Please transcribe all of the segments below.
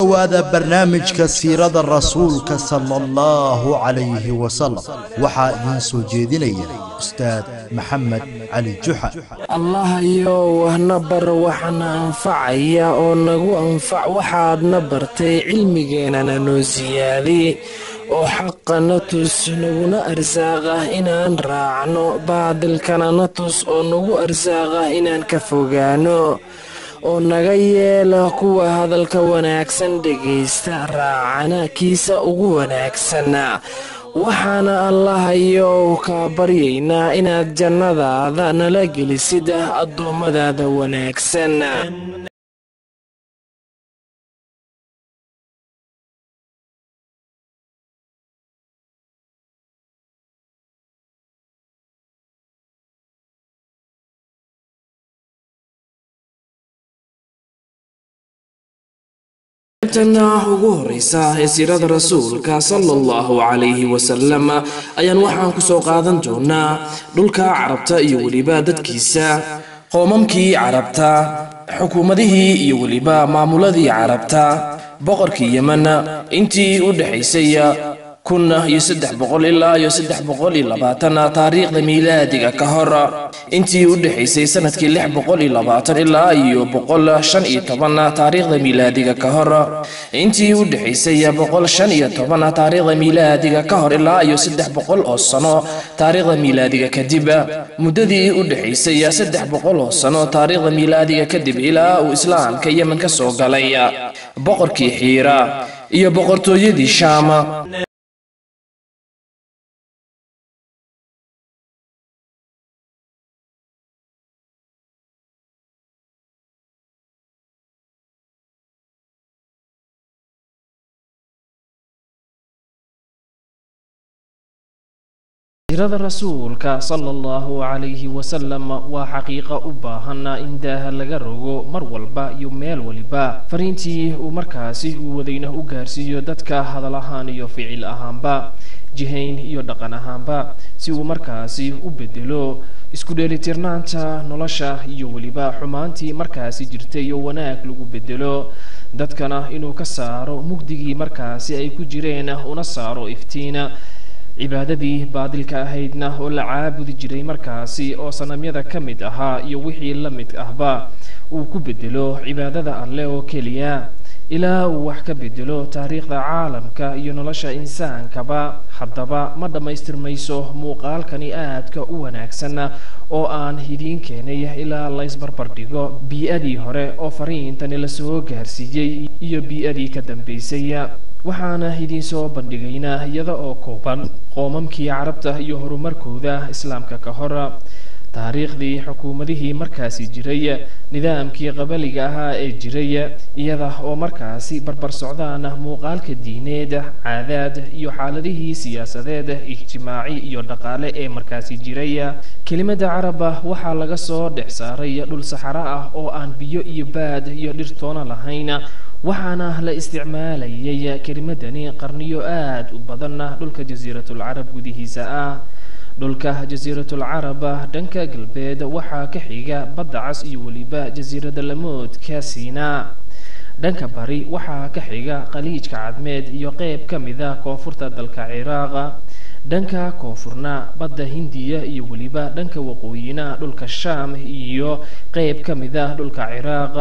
Dhowaada barnaamijka siirada rasuulka sala Allahu calayhi wasalam. Waxaa idiin soo jeedinaya Ustaad Maxamed Cali Juxa. Allah yow, hna bar waxna anfacaya oo nagu anfac waxaadna bartay, cilmigeenana noo siyaadi, oo xaqa na tus, naguna arsaaqa inaan raacno, baadilkana na tus oo nagu arsaaqa inaan ka fogaano, oo naga yeela kuwa hadalka wanaagsan dhegaysta, raacana kiisa ugu wanaagsan. Waxaana Allahayow kaa baryaynaa inaad jannadaada nala gelisid addoommadaada wanaagsan. Qaybtana ugu horeysa ee siirada rasuulka sala Allahu calayhi wasalam ayaan waxaan kusoo qaadan doonaa dhulka Carabta iyo weliba dadkiisa, qoomamkii Carabta, xukuumadihii iyo weliba maamuladii Carabta, boqorkii Yemen intii u dhexaysay 1300 ilaa iyo 320 taariikhda miilaadiga ka hor, intii u dhexaysay sanadkii 620 ilaa iyo 115 taariikhda miilaadiga ka hor, intii u dhexaysay 115 taariikhda miilaadiga ka hor ilaa iyo 300 oo sano taariikhda miilaadiga kadib, muddadii u dhexaysay 300 oo sano taariikhda miilaadiga kadib ilaa uu islaamka Yemen ka soo galay, boqorkii Xiira iyo boqortooyadii Shaam. Siirada rasuulka sala Allahu calayhi wasalam waa xaqiiqo u baahan in daaha laga rogo mar walba iyo meel waliba, fariintii uu markaasi uu wadayna u gaarsiiyo dadka hadal ahaan iyo ficil ahaanba, jihayn iyo dhaqan ahaanba, si uu markaasi u bedelo isku dheelitirnaanta nolosha iyo weliba xumaantii markaasi jirtay oo wanaag lagu bedelo, dadkana inuu ka saaro mugdigii markaasi ay ku jireen una saaro iftiin, cibaadadii baadilka ahaydna oo la caabudi jiray markaasi oo sanamyada ka mid ahaa iyo wixii la mid ahba uu ku bedelo cibaadada Alleh oo keliya, ilaa uu wax ka bedelo taariikhda caalamka iyo nolosha insaankaba. Haddaba ma dhammaystirmayso muuqaalkani aadka u wanaagsan oo aan idiin keenay ilaa la isbarbar dhigo bii-adii hore oo fariintani lasoo gaarsiiyey iyo bii-adii ka dambeysay. Waxaana idiin soo bandhigaynaa iyada oo kooban qoomamkii Carabta iyo horumarkooda islaamka ka hor, taariikhdii xukuumadihii markaasi jiray, nidaamkii qabaliga ahaa ee jiray, iyada oo markaasi barbar socdaan muuqaalka diineed, caadaad iyo xaaladihii siyaasadeed, ijtimaaci iyo dhaqaale ee markaasi jiray. Kelimada Caraba waxaa laga soo dhex saaray dhul saxaro ah oo aan biyo iyo baad iyo dhirtoona lahayn, waxaana la isticmaalayay kelimadani qarniyo aad u badan dhulka Jasiiratul Carab gudihiisa ah. Dhulka Jasiiratul Carab dhanka galbeed waxaa ka xiga Badda Cas iyo weliba jasiirada lamoodka Siina. Dhanka bari waxaa ka xiga Khaliijka Cadmeed iyo qeyb ka mida koonfurta dalka Ciraaq, dhanka koonfurna Badda Hindiya iyo weliba dhanka waqooyina dhulka Shaam iyo qeyb ka mida dhulka Ciraaq.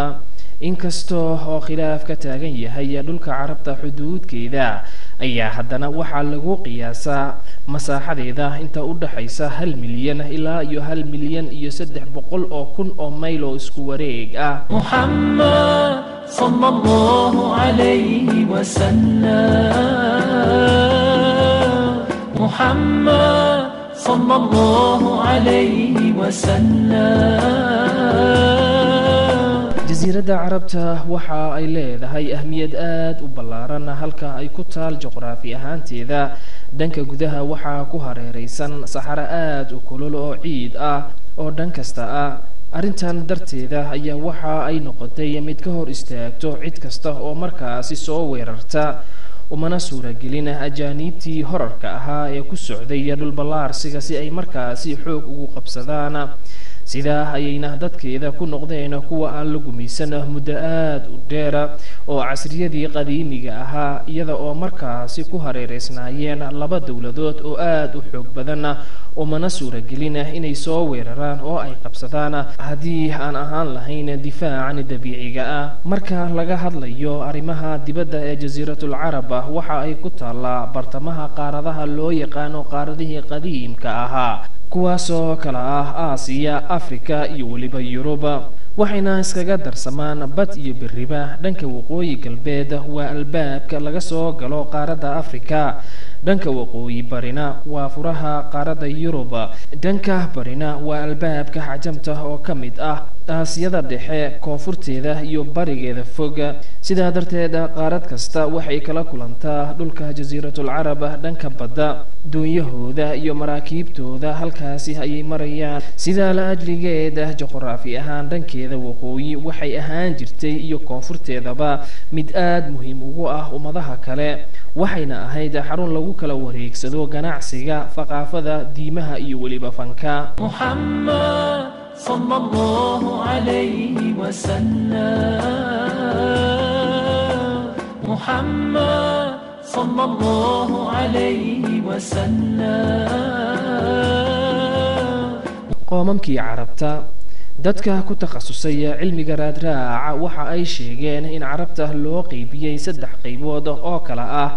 Inkastoo oo khilaaf ka taagan yahay dhulka Carabta xuduudkeeda, ayaa haddana waxaa lagu qiyaasaa masaaxadeeda inta u dhaxaysa 1 milyan ilaa iyo 1,300,000 oo mayl oo isku wareeg ah. محمد صلى الله عليه وسلم، محمد صلى الله عليه وسلم. Jasiiradda Carabta waxa ay leedahay ahmiyad aad u ballaaran halka ay ku taal juqraafi ahaanteeda. Dhanka gudaha waxaa ku hareereysan saxaro aad u kulul oo ciid ah oo dhan kasta ah. Arrintan darteeda ayaa waxa ay noqotay mid ka hor istaagto cid kasta oo markaasi soo weerarta, umana suuragelin ajaaniibtii horarka ahaa ee ku socday dhulballaarsiga si ay markaasi xoog ugu qabsadaan. Sidaa ayayna dadkeeda ku noqdeen kuwa aan la gumaysan muddo aad u dheera oo casriyadii qadiimiga ahaa, iyada oo markaasi ku hareereysnaayeen laba dowladood oo aad u xoog badan, umana suuragelin inay soo weeraraan oo ay qabsadaan haddii aan ahaan lahayn difaacan dabiiciga ah. Marka laga hadlayo arrimaha dibadda ee Jasiiratul Carab, waxa ay ku taallaa bartamaha qaaradaha loo yaqaano qaaradihii qadiimka ahaa, kuwaasoo kala ah Aasiya, Afrika iyo weliba Yuruba, waxayna iskaga darsamaan bad iyo beriba. Dhanka waqooyi galbeed waa albaabka laga soo galo qaaradda Afrika, dhanka waqooyi barina waa furaha qaaradda Yurub, dhanka barina waa albaabka Cajamta oo ka mid ah Aasiyada Dhexe koonfurteeda iyo barigeeda fog. Sidaa darteed qaarad kasta waxay kala kulantaa dhulka Jasiiratul Carab dhanka badda, doonyahooda iyo maraakiibtooda halkaasi ayay marayaan. Sidaa la ajligeeda juqraafi ahaan dhankeeda waqooyi waxay ahaan jirtay iyo koonfurteedaba mid aad muhiim ugu ah ummadaha kale, waxayna ahayd xarun lagu kala wareegsado ganacsiga, thaqaafada, diimaha iyo weliba fanka. محمد صلى الله عليه وسلم، محمد صلى الله عليه وسلم. Qoomamkii Carabta. Dadka ku takhasusay cilmiga raadraaca waxa ay sheegeen in Carabta loo qeybiyey 3 qaybood oo kala ah: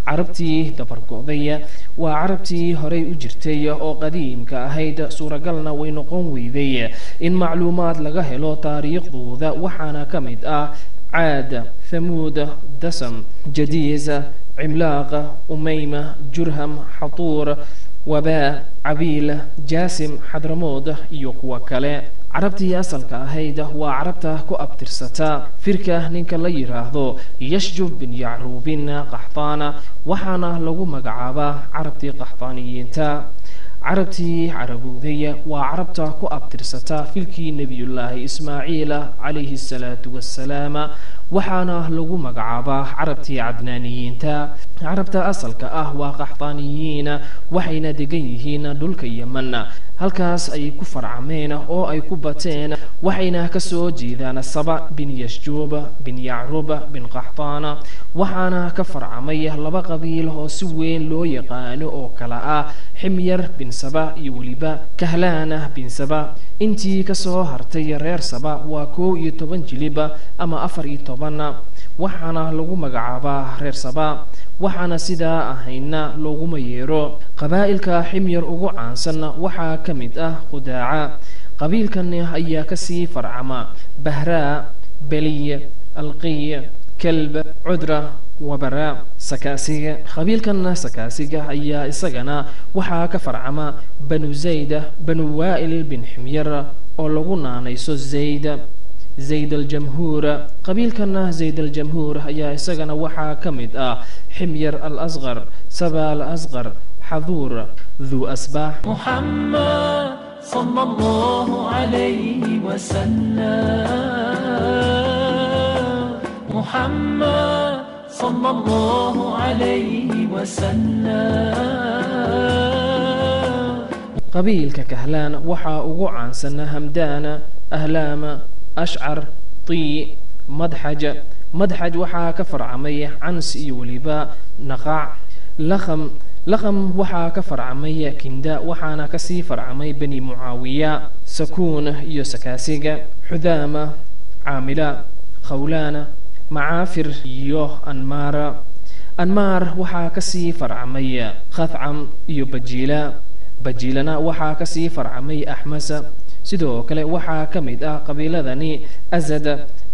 Carabtii dabargo'day waa Carabtii horey u jirtay oo qadiimka ahayd, suuragalna way noqon weyday in macluumaad laga helo taariikhdooda, waxaana ka mid ah Caad, Thamuud, Dasam, Jadiis, Cimlaaq, Umeyma, Jurham, Xatuur, Wabaa, Cabiil, Jaasim, Xadramood iyo kuwa kale. Carabtii asalka ahayd waa Carabta ku abtirsata firka ninka la yiraahdo Yashjub bin Yacruubin Qaxtaana, waxaana lagu magacaabaa Carabtii Qaxtaaniyiinta. Carabtii Carabowday waa Carabta ku abtirsata filkii Nebiyullaahi Ismaaciil calayhi asalaatu wassalaam, waxaana lagu magacaabaa Carabtii Cadnaaniyiinta. Carabta asalka ah waa Qaxtaaniyiin, waxayna degan yihiin dhulka Yemen, halkaas ayay ku farcameen oo ay ku bateen, waxayna kasoo jeedaan Saba bin Yashjuub bin Yacrub bin Qaxtaana, waxaana ka farcamay laba qabiil oo si weyn loo yaqaano oo kala ah Ximyar bin Saba iyo weliba Kahlaana bin Saba. Intii kasoo hartay reer Saba waa 11 jilib ama 14, waxaana lagu magacaabaa reer Saba, waxaana sidaa ahayna looguma yeero. Qabaa'ilka Ximyar ugu caansan waxaa ka mid ah Qudaaca. Qabiilkan ayaa kasii farcama Bahraa, Beliy, Alqiy, Kalb, Cudra, Wabara, Sakaasiga. Qabiilkan Sakaasiga ayaa isagana waxaa ka farcama Banu Zayd, Banu Waa'il bin Ximyar oo lagu naanayso Zayd, Zayd Aljamhuur. Qabiilkan Zayd Aljamhuur ayaa isagana waxaa ka mid ah Ximyar Alasqar, Saba Alasqar, Xaduur, Dhu Asbaax. محمد صلى الله عليه وسلم، محمد صلى الله عليه وسلم. Qabiilka Kahlaan waxaa ugu caansan Hamdaan, Ahlaam, Ashcar, Tii, Madxaj. Madxaj waxaa ka farcamay Cans iyo weliba Naqac, Laqam. Laqam waxaa ka farcamay Kinda, waxaana kasii farcamay Bani Mucaawiya, Sakuun iyo Sakaasiga, Xudaama, Caamila, Khawlaana, Macaafir iyo Anmaara. Anmaar waxaa kasii farcamay Khadcam iyo Bajiila. Bajiilana waxaa kasii farcamay Axmasa. Sidoo kale waxaa ka mid ah qabiiladani Asad.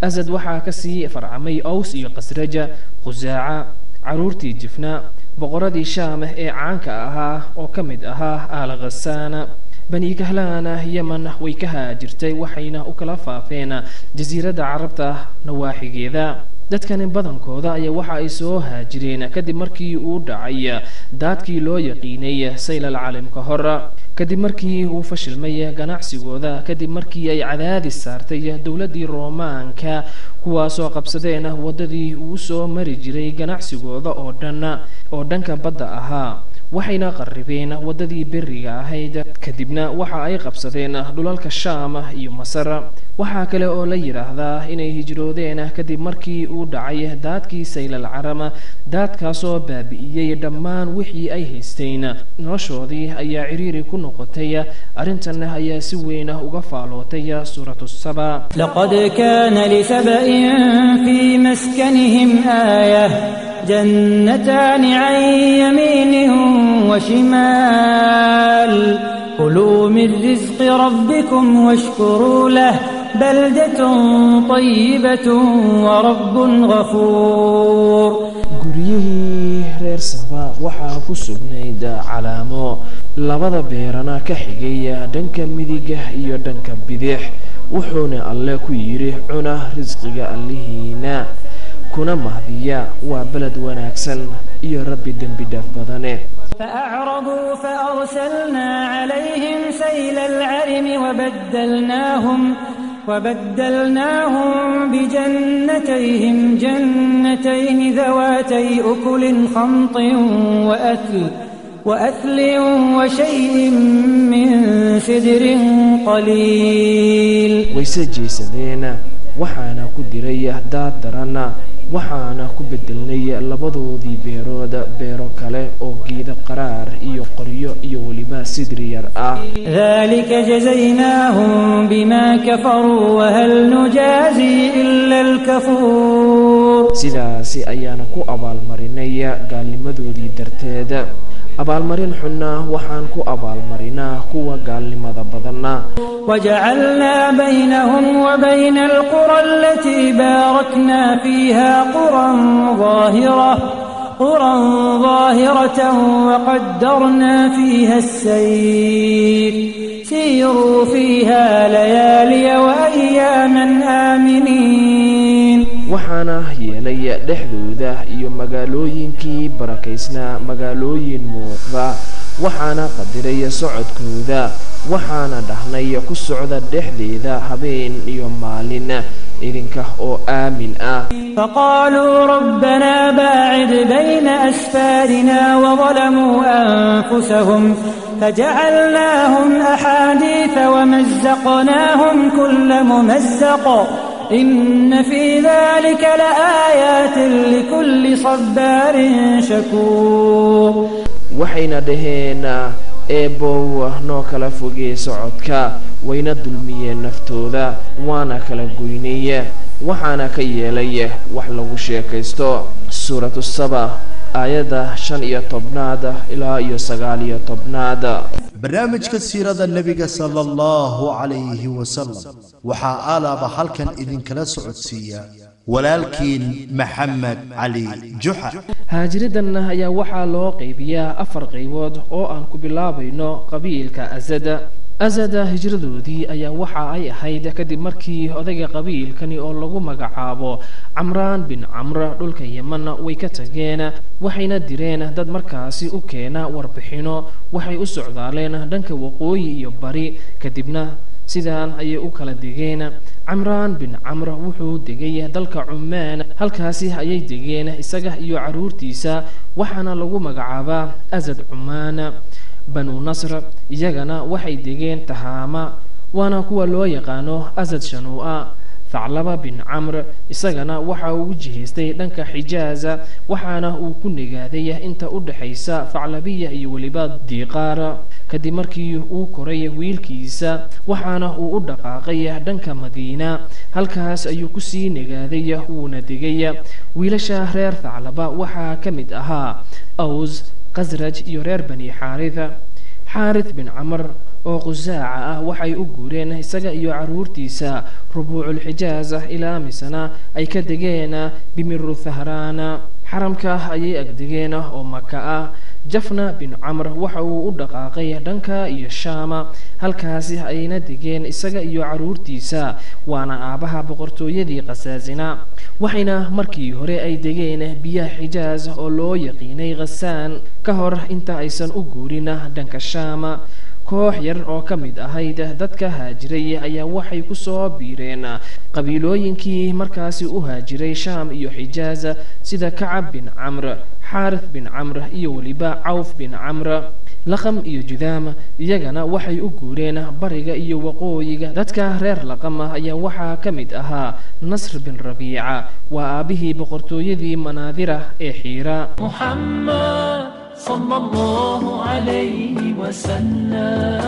Asad waxaa kasii farcamay Aws iyo Qasraja, Khusaaca, caruurtii Jifna, boqoradii Shaam ee caanka ahaa oo ka mid ahaa Aal Khasaana. Bani Kahlaana Yemen way ka haajirtay, waxayna u kala faafeen Jasiiradda Carabta nawaaxigeeda. Dadkani badankooda ayaa waxa ay soo haajireen kadib markii uu dhacay daadkii loo yaqiinay Saylal Caalim ka hor, kadib markii uu fashilmay ganacsigooda, kadib markii ay cadaadis saartay dowladdii Roomaanka, kuwaasoo qabsadeen waddadii uu soo mari jiray ganacsigooda oo dhan oo dhanka badda ahaa. Waxayna qarribeen waddadii beriga ahayd, kadibna waxa ay qabsadeen dhulalka Shaam iyo Masar. Waxaa kale oo la yidhaahdaa inay hijroodeen kadib markii uu dhacay daadkii Saylal Carama, daadkaasoo baabi'iyey dhammaan wixii ay haysteen. Noloshoodii ayaa ciriiri ku noqotay. Arrintan ayaa si weyn uga faalootay Suuratu Saba. لقد كان لسبإ في مسكنهم آية، جنتان عن يمين وشمال، كلوا من رزق ربكم واشكروا له، بلدة طيبة ورب غفور. Guryihii reer Saba waxaa ku sugnayd calaamo, labada beerana ka xigay dhanka midiga iyo dhanka bidix. Wuxuuna Alle ku yidhi: cuna risqiga Allihiina kuna mahdiya, waa beled wanaagsan iyo Rabbi dembi dhaaf badane. فأعرضوا فأرسلنا عليهم سيل العرم وبدلناهم بجنتيهم جنتين ذواتي أكل خمط وأثل وشيء من سدر قليل. Wayse jeesadeen, waxaana ku diray daad daran, waxaana ku bedelnay labadoodii beerood beero kale oo geedo qaraar iyo qoryo iyo weliba sidri yar ah. ذلك جزيناهم بما كفروا، وهل نجازي إلا الكفور. Sidaasi ayaana ku abaalmarinay gaalnimadoodii darteed. Abaalmarin xunna waxaan ku abaalmarinaa kuwa gaalnimada badanna. وجعلنا بينهم وبين القرى التي باركنا فيها قرى ظاهرة وقدرنا فيها السير، سيروا فيها ليالي وأياما آمنين. Waxaana yeelay dhexdooda iyo magaalooyinkii barakaysnaa magaalooyin muuqda, waxaana qadiray socodkooda, waxaana dhahnay: ku socda dhexdeeda habeen iyo maalin idinka oo aamin ah. فقالوا ربنا باعد بين أسفارنا وظلموا أنفسهم، فجعلناهم أحاديث ومزقناهم كل ممزق، إن في ذلك لآيات لكل صبار شكور. Waxayna dhaheen: Eebow, noo kala fogee socodka. Wayna dulmiyeen naftooda, waana kala goynay, waxaana ka yeelay wax lagu sheekaysto. Suuratu Saba, aayadda 15aad ilaa iyo 19aad. Barnaamijka siirada nebiga sala Allahu calayhi wasalam waxaa alaaba halkan idinkala socodsiiya walaalkiin Maxamed Cali Juxa. Haajiridan ayaa waxaa loo qaybiyaa afar qaybood oo aan ku bilaabayno qabiilka Asada. Asada hijradoodii ayaa waxa ay ahayd kadib markii odayga qabiilkani oo lagu magacaabo Camraan bin Camr dhulka Yeman way ka tageen, waxayna direen dad markaasi u keena warbixino. Waxay u socdaaleen dhanka waqooyi iyo bari, kadibna sidaan ayay u kala degeen. Camraan bin Camr wuxuu degay dalka Cumaan, halkaasi ayay degeen isaga iyo caruurtiisa, waxaana lagu magacaabaa Asad Cumaan. Banu Nasr iyagana waxay degeen Tahaama, waana kuwa loo yaqaano Asad Shanuu'a. Thaclaba bin Camr isagana waxa uu u jihaystay dhanka Xijaaza, waxaana uu ku nagaaday inta u dhexaysa Thaclabiya iyo weliba Diiqaar kadib markii uu koray wiilkiisa, waxaana uu u dhaqaaqay dhanka Madiina, halkaas ayuu kusii nagaaday wuuna degay. Wiilasha reer Thaclaba waxaa ka mid ahaa Aws, Khasraj iyo reer Bani Xaaritha. Xaarith bin Camr oo Qusaaca ah waxay u guureen isaga iyo caruurtiisa Rubuuculxijaaz, ilaa misana ay ka degeen Bimiru Thahraana, xaramka ayay agdegeen oo Maka ah. Jafna bin Camr waxa uu u dhaqaaqay dhanka iyo Shaama, halkaasi ayna degeen isaga iyo caruurtiisa, waana aabaha boqortooyadii Khasaasina. Waxayna markii hore ay degeen biyaha Xijaaz oo loo yaqiinay Khasaan ka hor inta aysan u guurin dhanka Shaama. Koox yar oo ka mid ahayd dadka haajiray ayaa waxay ku soo biireen qabiilooyinkii markaasi u haajiray Shaam iyo Xijaaz, sida Kacab bin Camr, Xaarith bin Camr iyo weliba Cawf bin Camr. Laqam iyo Judaam iyagana waxay u guureen bariga iyo waqooyiga. Dadka reer Laqam ayaa waxaa ka mid ahaa Nasr bin Rabiica, waa aabihii boqortooyadii Manaadira ee Xiira. محمد صلى الله عليه وسلم،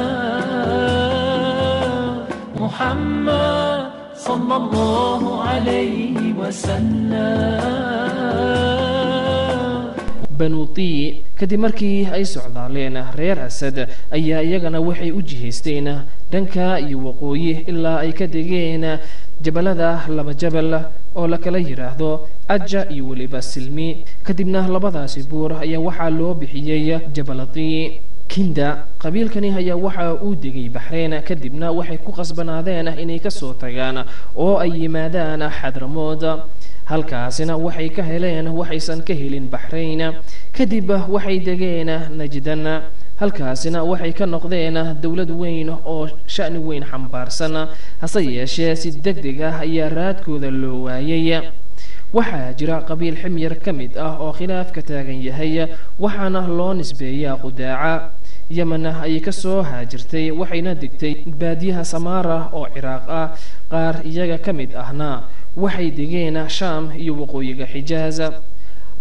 محمد صلى الله عليه وسلم. Banuuti kadib markii ay socdaaleen reer Asad ayaa iyagana waxay u jihaysteen dhanka iyo waqooyi ilaa ay ka degeen jabalada laba jabal oo la kala yidhaahdo Aja iyo weliba Silmi. Kadibna labadaasi buur ayaa waxaa loo bixiyey Jabalati. Kinda qabiilkani ayaa waxa uu degay Baxreyn, kadibna waxay ku qasbanaadeen inay kasoo tagaan oo ay yimaadaan Xadramood. Halkaasina waxay ka heleen waxaysan ka helin Baxrayn. Kadib waxay degeen Najdan, halkaasina waxay ka noqdeen dowlad weyn oo sha'ni weyn xambaarsan. Hase yeeshee si deg deg ah ayaa raadkooda loo waayay. Waxaa jira qabiil Ximyar ka mid ah oo khilaaf ka taagan yahay, waxaana loo nisbeeyaa Qudaaca. Yemen ayay kasoo haajirtay, waxayna degtay baadiyaha Samaara oo Ciraaq ah. Qaar iyaga ka mid ahna waxay degeen Shaam iyo waqooyiga Xijaaz.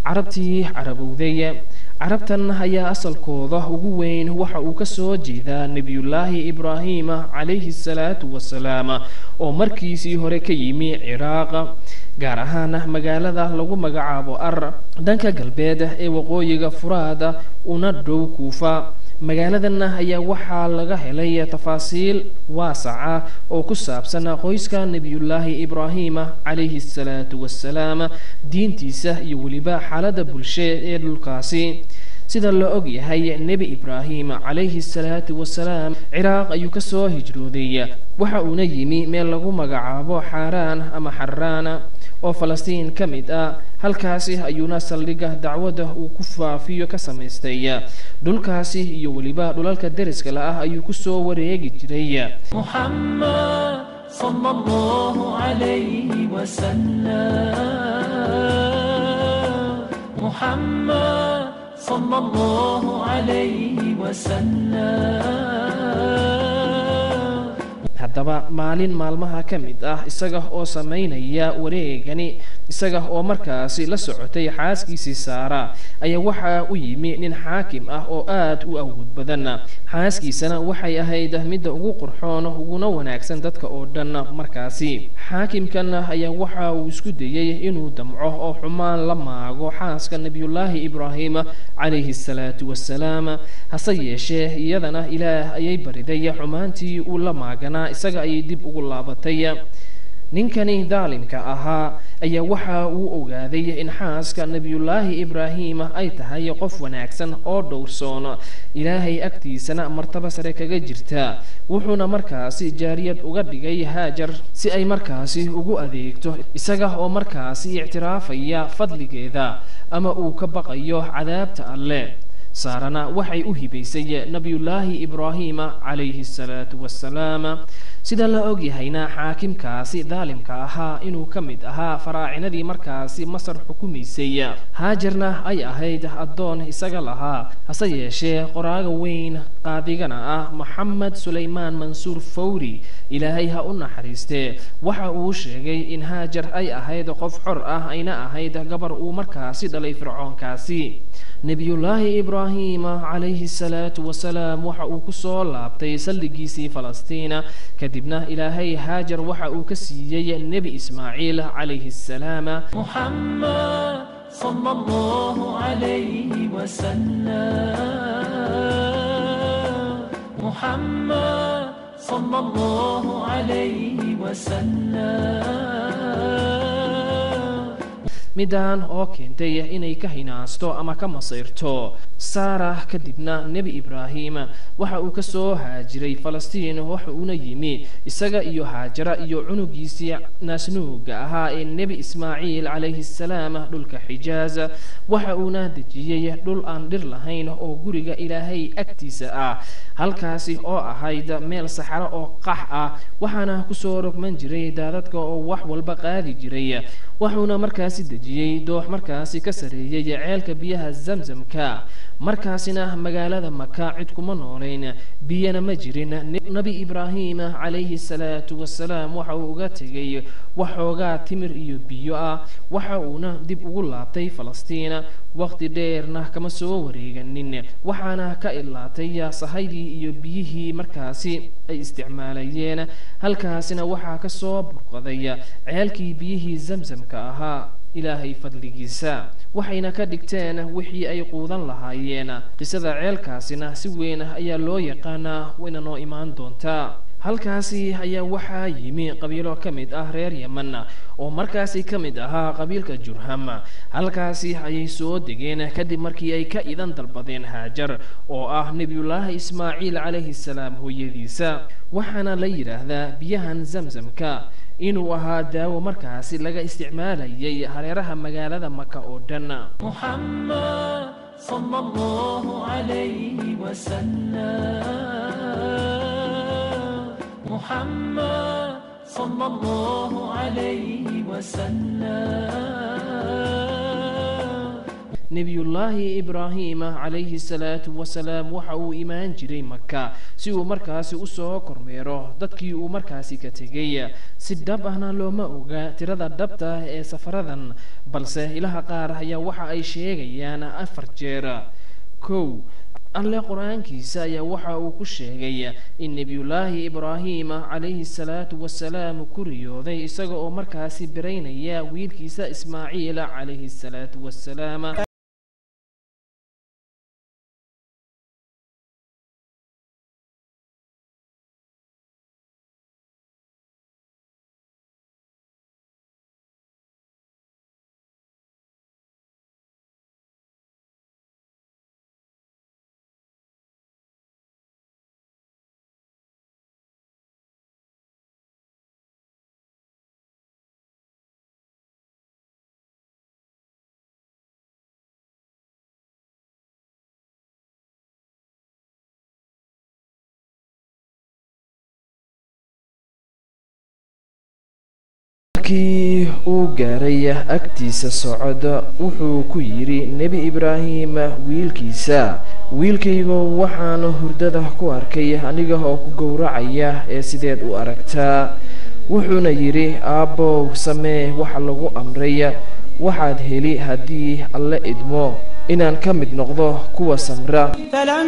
Carabtii carabowday. Carabtan ayaa asalkooda ugu weyn waxa uu kasoo jeedaa Nebiyullaahi Ibraahim calayhi salaatu wasalaam, oo markiisii hore ka yimi Ciraaq, gaar ahaan magaalada lagu magacaabo Ar, dhanka galbeed ee waqooyiga Furaad una dhow Kuufa. Magaaladan ayaa waxaa laga helay tafaasiil waasaca oo ku saabsan qoyska Nebiyullaahi Ibraahim calayhi salaatu wasalaam, diintiisa iyo weliba xaaladda bulshe ee dhulkaasi. Sida la og yahay, Nebi Ibraahim calayhi salaatu wasalaam Ciraaq ayuu kasoo hijrooday, waxa uuna yimi meel lagu magacaabo Xaaraan ama Xaraan oo Falastiin ka mid ah. Halkaasi ayuuna saldhigga dacwadda uu ku faafiyo ka samaystay. Dhulkaasi iyo weliba dhulalka deriska la ah ayuu kusoo wareegi jiray. محمد صلى الله عليه وسلم، محمد صلى الله عليه وسلم. Haddaba maalin maalmaha ka mid ah, isaga oo samaynaya wareegani, isaga oo markaasi la socotay xaaskiisii Saara, ayaa waxaa u yimi nin xaakim ah oo aad u awood badan. Xaaskiisana waxay ahayd midda ugu qurxoon uguna wanaagsan dadka oo dhan. Markaasi xaakimkan ayaa waxa uu isku dayey inuu damco oo xumaan la maago xaaska Nebiyullaahi Ibraahim calayhi salaatu wasalaam. Hase yeeshee iyadana Ilaah ayay bariday, xumaantii uu la maaganaa isaga ayay dib ugu laabatay. Ninkani daalimka ahaa ayaa waxa uu ogaaday in xaaska Nebiyullaahi Ibraahim ay tahay qof wanaagsan oo dhowrsoon, Ilaahay agtiisana martaba sare kaga jirta. Wuxuuna markaasi jaariyad uga dhigay Haajar si ay markaasi ugu adeegto, isaga oo markaasi ictiraafaya fadligeeda ama uu ka baqayo cadaabta Alle. Saarana waxay u hibaysay Nabiyullaahi Ibraahima calayhi asalaatu wassalaam. Sida la ogyahayna, xaakimkaasi daalimka ahaa inuu ka mid ahaa faraacinadii markaasi Masar xukumaysay, Haajarna ay ahayd addoon isaga lahaa. Hase yeeshee qoraaga weyn qaadigana ah Moxamed Sulaymaan Mansuur Fawri, Ilaahay ha u naxariistee, waxa uu sheegay in Haajar ay ahayd qof xor ah, ayna ahayd gabar uu markaasi dhalay Fircoonkaasi. Nebiyullaahi Ibraahima calayhi asalaatu wasalaam waxa uu kusoo laabtay saldhigiisii Falastiina. Kadibna Ilaahay Haajar waxa uu ka siiyey Nebi Ismaaciil calayhi assalaam. محمد صلى الله عليه وسلم، محمد صلى الله عليه وسلم. Midaan oo keentay inay ka hinaasto ama ka masayrto Saara. Kadibna Nebi Ibraahim waxa uu ka soo haajiray Falastiin, waxa uuna yimi isaga iyo Haajara iyo cunugiisii naasnuuga ahaa ee Nebi Ismaaciil calayhi assalaam dhulka Xijaaz. Waxa uuna dejiyey dhul aan dhir lahayn oo guriga Ilaahay agtiisa ah, halkaasi oo ahayd meel saxaro oo qax ah, waxaana kusoo rogman jiray daadadka oo wax walba qaadi jiray. Wuxuuna markaasi dejiyey doox markaasi ka sareeyay ceelka biyaha Zamzamka. Markaasina magaalada Maka cid kuma noolayn, biyana ma jirin. Nabi Ibraahim calayhi salaatu wasalaam waxa uu uga tegay waxoogaa timir iyo biyo ah, waxa uuna dib ugu laabtay Falastiin. Waqti dheerna kama soo wareeganin, waxaana ka ilaatay sahaydii iyo biyihii markaasi ay isticmaalayeen. Halkaasina waxaa ka soo burqaday ceelkii biyihii Zamzamka ahaa Ilaahay fadligiisa, waxayna ka dhigteen wixii ay quudan lahaayeen. Qisada ceelkaasina si weyn ayaa loo yaqaanaa, wayna noo imaan doontaa. Halkaasi ayaa waxaa yimi qabiilo ka mid ah reer Yemen oo markaasi ka mid ahaa qabiilka Jurham. Halkaasi ayay soo degeen kadib markii ay ka idan dalbadeen Haajar oo ah Nebiyullaahi Ismaaciil calayhi salaam hooyadiisa. Waxaana la yidhaahdaa biyahan Zamzamka inuu ahaa daawo markaasi laga isticmaalayay hareeraha magaalada Maka oo dhan. محمد صلى الله عليه وسلم، محمد صلى الله عليه وسلم. Nebiyullaahi Ibraahim calayhi salaatu wasalaam waxa uu imaan jiray Maka si uu markaasi usoo kormeero dadkii uu markaasi ka tegay. Si dhab ahna looma oga tirada dhabta ee safaradan, balse ilaha qaar ayaa waxa ay sheegayaan 4 jeer. 1, Alle qur-aankiisa ayaa waxa uu ku sheegay in Nebiyullaahi Ibraahim calayhi salaatu wasalaam ku riyooday isaga oo markaasi biraynaya wiilkiisa Ismaaciil calayhi salaatu wasalaam. Markii uu gaaray agtiisa socod, wuxuu ku yidhi Nebi Ibraahim wiilkiisa: wiilkaygu, waxaan hurdada ku arkay aniga oo ku gowracaya, ee sideed u aragtaa? Wuxuuna yidhi: aabbow, samee waxa lagu amray, waxaad heli haddii Alle idmo inaan ka mid noqdo kuwa samra. فلما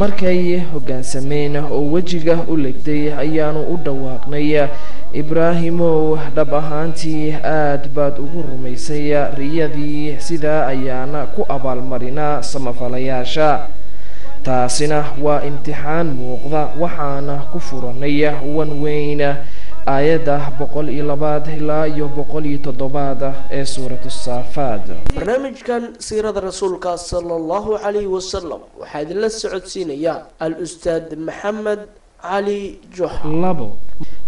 Markay hoggaansameen oo wejiga u legday ayaanu u dhawaaqnay: Ibraahimow, dhab ahaantii aad baad ugu rumaysay riyadii, sidaa ayaana ku abaalmarinaa samafalayaasha. Taasina waa imtixaan muuqda, waxaana ku furanay wan weyn. Aayadda 102 ilaa iyo 107 ee Suuratu Saafaad. Barnaamijkan siirada rasuulka sala allahu calayhi wasalam waxaa idinla socodsiinaya al-ustaad Maxamed Cali Juxa. 2,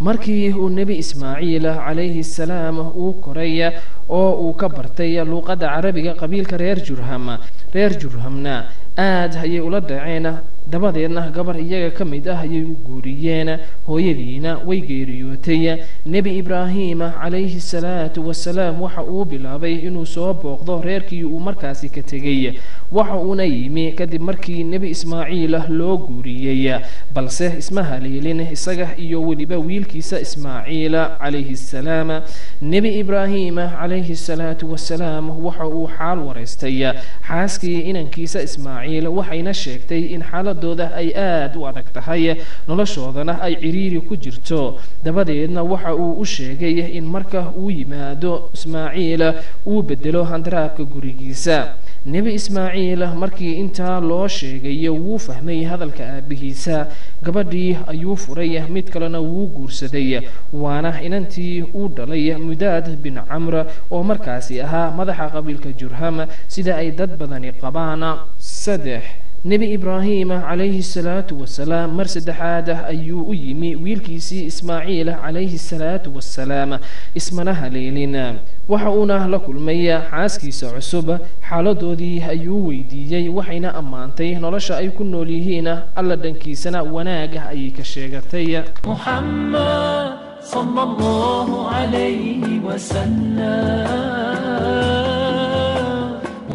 markii uu Nebi Ismaaciil calayhi salaam uu koray oo uu ka bartay luuqadda Carabiga qabiilka reer Jurham, reer Jurhamna aad ayay ula dhaceen. Dabadeedna gabar iyaga ka mid ah ayay u guuriyeen, hooyadiina way geeriyootay. Nebi Ibraahim calayhi salaatu wasalaam waxa uu bilaabay inuu soo booqdo reerkii uu markaasi ka tegay, waxa uuna yimi kadib markii Nebi Ismaaciil loo guuriyey, balse isma haleelin isaga iyo weliba wiilkiisa Ismaaciil calayhi salaam. Nebi Ibraahim calayhi salaatu wasalaam waxa uu xaal wareystay xaaskii inankiisa Ismaaciil, waxayna sheegtay in xaaladooda ay aad u adag tahay, noloshoodana ay ciriiri ku jirto. Dabadeedna waxa uu u sheegay in marka uu yimaado Ismaaciil uu bedelo handaraabka gurigiisa. Nebi Ismaaciil Ismaaciil markii intaa loo sheegay wuu fahmay hadalka aabihiisa. Gabadhii ayuu furay, mid kalena wuu guursaday, waana inantii uu dhalay Mudaad bin Camr oo markaasi ahaa madaxa qabiilka Jurham, sida ay dad badani qabaan. 3, Nebi Ibraahim calayhi salaatu wasalaam mar saddexaad ayuu u yimi wiilkiisii Ismaaciil calayhi salaatu wasalaam, ismana haleelin. Waxa uuna la kulmay xaaskiisa cusub, xaaladoodii ayuu weydiiyey, waxayna ammaantay nolosha ay ku nool yihiin, Alla dhankiisana wanaag ayay ka sheegatay. محمد صلى الله عليه وسلم،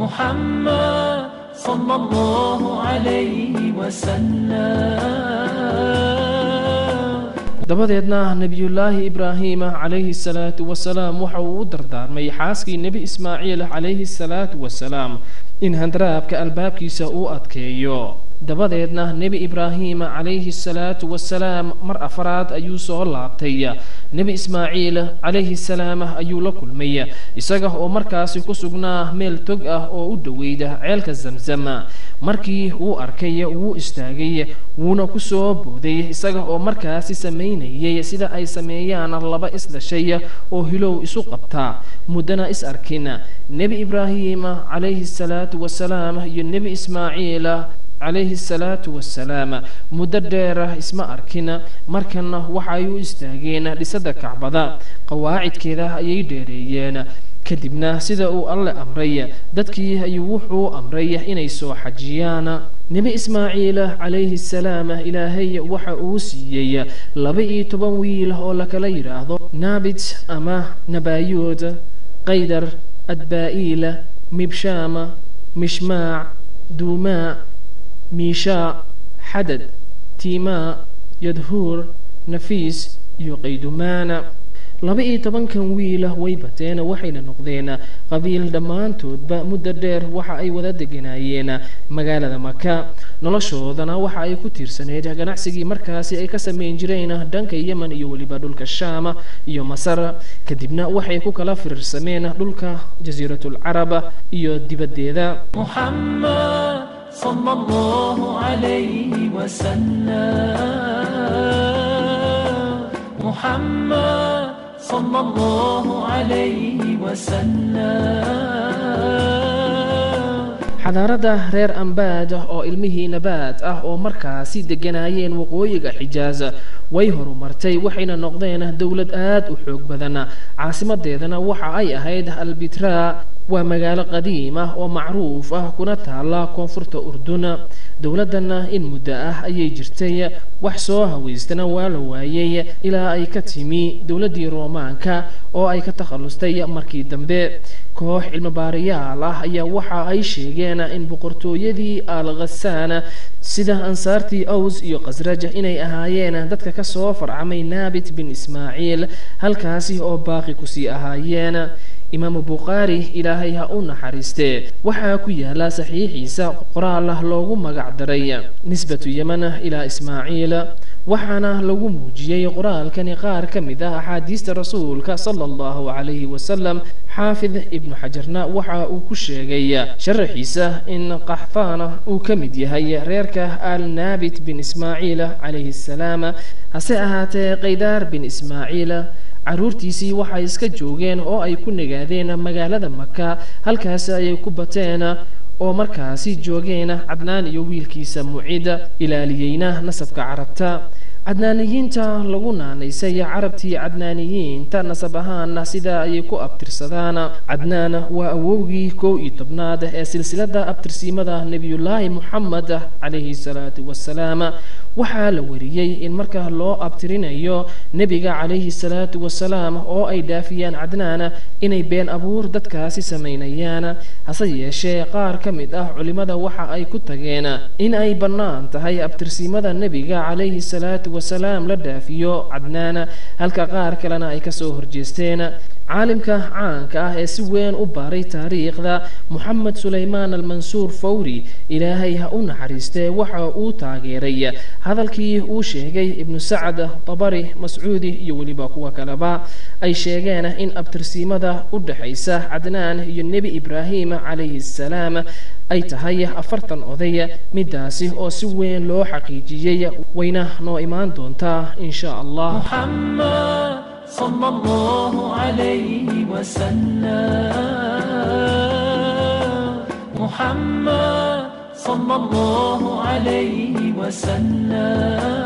محمد صلى الله عليه وسلم. Dabadeedna Nebiyullaahi Ibraahim calayhi salaatu wasalaam waxa uu u dardaarmay xaaskii Nebi Ismaaciil calayhi salaatu wasalaam in handaraabka albaabkiisa uu adkeeyo. Dabadeedna Nebi Ibraahim calayhi salaatu wasalaam mar afraad ayuu soo laabtay. Nebi Ismaaciil calayhi salaam ayuu la kulmay isaga oo markaasi ku sugnaa meel tog ah oo u dhoweyda ceelka Zamzam. Markii uu arkay wuu istaagay, wuuna ku soo booday, isaga oo markaasi samaynayay sida ay sameeyaan laba isdhashay oo hilow isu qabta muddana is arkin. Nebi Ibraahim calayhi salaatu wasalaam iyo Nebi Ismaaciil calayhi salaatu wasalaam muddo dheer isma arkin. Markan waxay u istaageen dhisada Kacbada, qawaacidkeeda ayay dheereeyeen. Kadibna sida uu Alle amray dadkii ayuu wuxuu amray inay soo xajiyaan. Nebi Ismaaciil calayhi salaam Ilaahay waxa uu siiyey 12 wiil oo lakala yidhaahdo Naabit ama Nabaayuud, Qaydar, Adbaa'iil, Mibshaam, Mishmaac, Duumaa, Miishaa, Xadad, Tiimaa, Yadhuur, Nafiis iyo Qaydumaana. 12-kan wiil way bateen, waxayna noqdeen qabiil dhammaantoodba. Muddo dheer waxa ay wada deganaayeen magaalada Maka, noloshoodana waxa ay ku tiirsanayd ganacsigii markaasi ay ka samayn jireen dhanka Yemen iyo weliba dhulka Shaama iyo Masar. Kadibna waxay ku kala firirsameen dhulka Jasiiratul Carab iyo dibaddeeda. محمد صلى الله عليه وسلم، محمد صلى الله عليه وسلم. Xadaaradda reer Ambaad oo ilmihii Nabaad ah oo markaasi degganaayeen waqooyiga Xijaaz way horumartay, waxayna noqdeen dowlad aad u xoog badan. Caasimadeedana waxa ay ahayd Albitraa, waa magaalo qadiim ah oo macruuf ah kuna taala koonfurta Urdun. Dowladdanna in muddo ah ayay jirtay, wax soo haweystana waa la waayey ilaa ay ka timi dowladdii Roomaanka oo ay ka takhallustay markii dambe. Koox cilmibaarayaal ah ayaa waxa ay sheegeen in boqortooyadii Al Khasaan, sida ansaartii Aws iyo Khasraj, inay ahaayeen dadka kasoo farcamay Naabit bin Ismaaciil, halkaasi oo baaqi kusii ahaayeen. Imaamu Bukhaari, Ilaahay ha u naxariistee, waxaa ku yaala saxiixiisa qoraal loogu magac daray Nisbatu Yemen ilaa Ismaaciil, waxaana lagu muujiyey qoraalkani qaar ka mid ah axaadiista rasuulka sala allahu calayhi wasalam. Xaafid Ibnu Xajarna waxa uu ku sheegay sharaxiisa in Qaxtaana uu ka mid yahay reerka Al Naabit bin Ismaaciil calayhi salaam. Hase ahaatee Qaydaar bin Ismaaciil caruurtiisii waxay iska joogeen oo ay ku nagaadeen magaalada Maka, halkaasi ayay ku bateen oo markaasi joogeen Cadnaan iyo wiilkiisa Mucid, ilaaliyeyna nasabka Carabta. Cadnaaniyiinta lagu naanaysay Carabtii Cadnaaniyiinta nasab ahaana sidaa ayay ku abtirsadaan. Cadnaan waa awowgii 11aad ee silsilada abtirsiimada Nebiyullaahi Muxamed calayhi salaatu wasalaam. Waxaa la wariyey in marka loo abtirinayo nebiga calayhi salaatu wasalaam oo ay dhaafiyaan Cadnaan inay been abuur dadkaasi samaynayaan. Hase yeeshee qaar ka mid ah culimada waxa ay ku tageen in ay bannaan tahay abtirsiimada nebiga calayhi salaatu wasalaam la dhaafiyo Cadnaan, halka qaar kalena ay kasoo horjeesteen. Caalimka caanka ah ee si weyn u baaray taariikhda, Moxamed Sulaymaan Almansuur Fawri, Ilaahay ha u naxariistee, waxa uu taageeray hadalkii uu sheegay Ibnu Sacad, Tabari, Mascuudi iyo weliba kuwa kaleba ay sheegeen in abtirsiimada u dhexaysa Cadnaan iyo Nebi Ibraahim calayhi salaam ay tahay 40 oday, midaasi oo si weyn loo xaqiijiyey, wayna noo imaan doontaa insha Allah. محمد صلى الله عليه وسلم، محمد صلى الله عليه وسلم.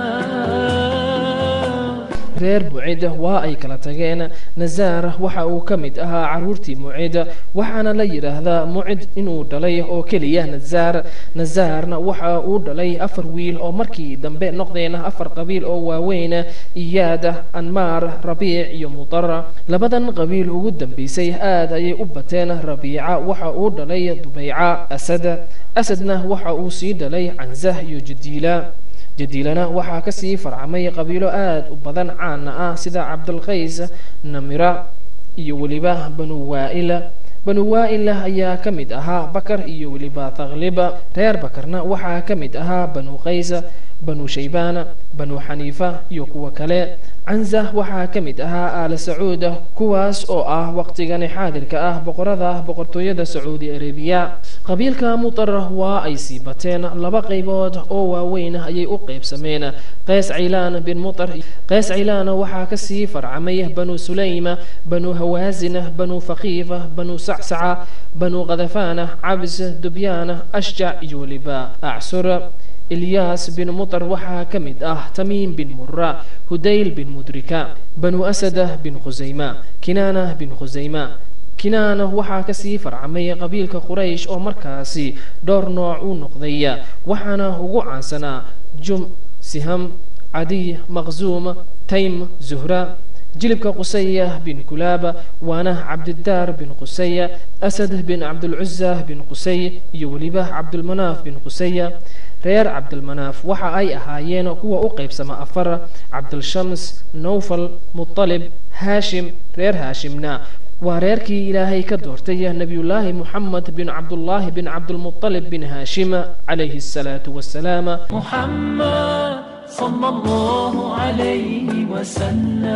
Reer Mucid waa ay kala tageen. Nazaar waxa uu ka mid ahaa caruurtii Mucid, waxaana la yidhaahdaa Mucid inuu dhalay oo keliya Nazaar. Nazaarna waxa uu dhalay 4 wiil oo markii dambe noqdeen 4 qabiil oo waaweyn: Iyaad, Anmaar, Rabiic iyo Mudar. Labadan qabiil ugu dambeysay aad ayay u bateen. Rabiica waxa uu dhalay Dubayca, Asad. Asadna waxa uu sii dhalay Canzah iyo Jadiila. Jadiilana waxaa kasii farcamay qabiilo aad u badan, caana ah, sida Cabdulqays, Namira iyo weliba Banu Waail. Banu Waail ayaa ka mid ahaa Bakar iyo weliba Taqliba. Reer Bakarna waxaa ka mid ahaa Banu Qays, Banu Shaybaan, Banu Xaniifa iyo kuwa kale. Canza waxaa ka mid ahaa Aala Sacuud, kuwaas oo ah waqtigani xaadirka ah boqorada boqortooyada Sacuudi Arabiya. Qabiilka Mutar waa ay sii bateen, 2 qaybood oo waaweyn ayay u qaybsameen: Qays Caylaan bin Mutar. Qays Caylaan waxaa kasii farcamay Banu Sulaym, Banu Hawaasin, Banu Faqiif, Banu Sacsaca, Banu Qadafaan, Cabs, Dubyaan, Ashjac iyo weliba Acsur. Ilyaas bin Mutar waxaa ka mid ah Tamiim bin Mura, Hudayl bin Mudrika, Banu Asada bin Khusayma, Kinaana bin Khusayma. Kinaana waxaa kasii farcamay qabiilka Quraysh oo markaasi dhowr nooc u noqday, waxaana ugu caansanaa Jum, Siham, Cadiy, Maqzuum, Taym, Zuhra. Jilibka Qusaya bin Kulaab waana Cabdidaar bin Qusaya, Asad bin Cabdulcuza bin Qusay iyo weliba Cabdulmanaaf bin Qusaya. Reer Cabdulmanaaf waxa ay ahaayeen kuwa u qaybsama 4: Cabdulshams, Nowfal, Mutalib, Haashim. Reer Haashimna waa reerkii Ilaahay ka doortay Nabiyullaahi Muxamed bin Cabdullaahi bin Cabdulmutalib bin Haashim calayhi asalaatu wassalaam. محمد صلى الله عليه وسلم،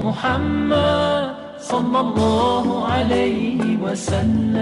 محمد صلى الله عليه وسلم.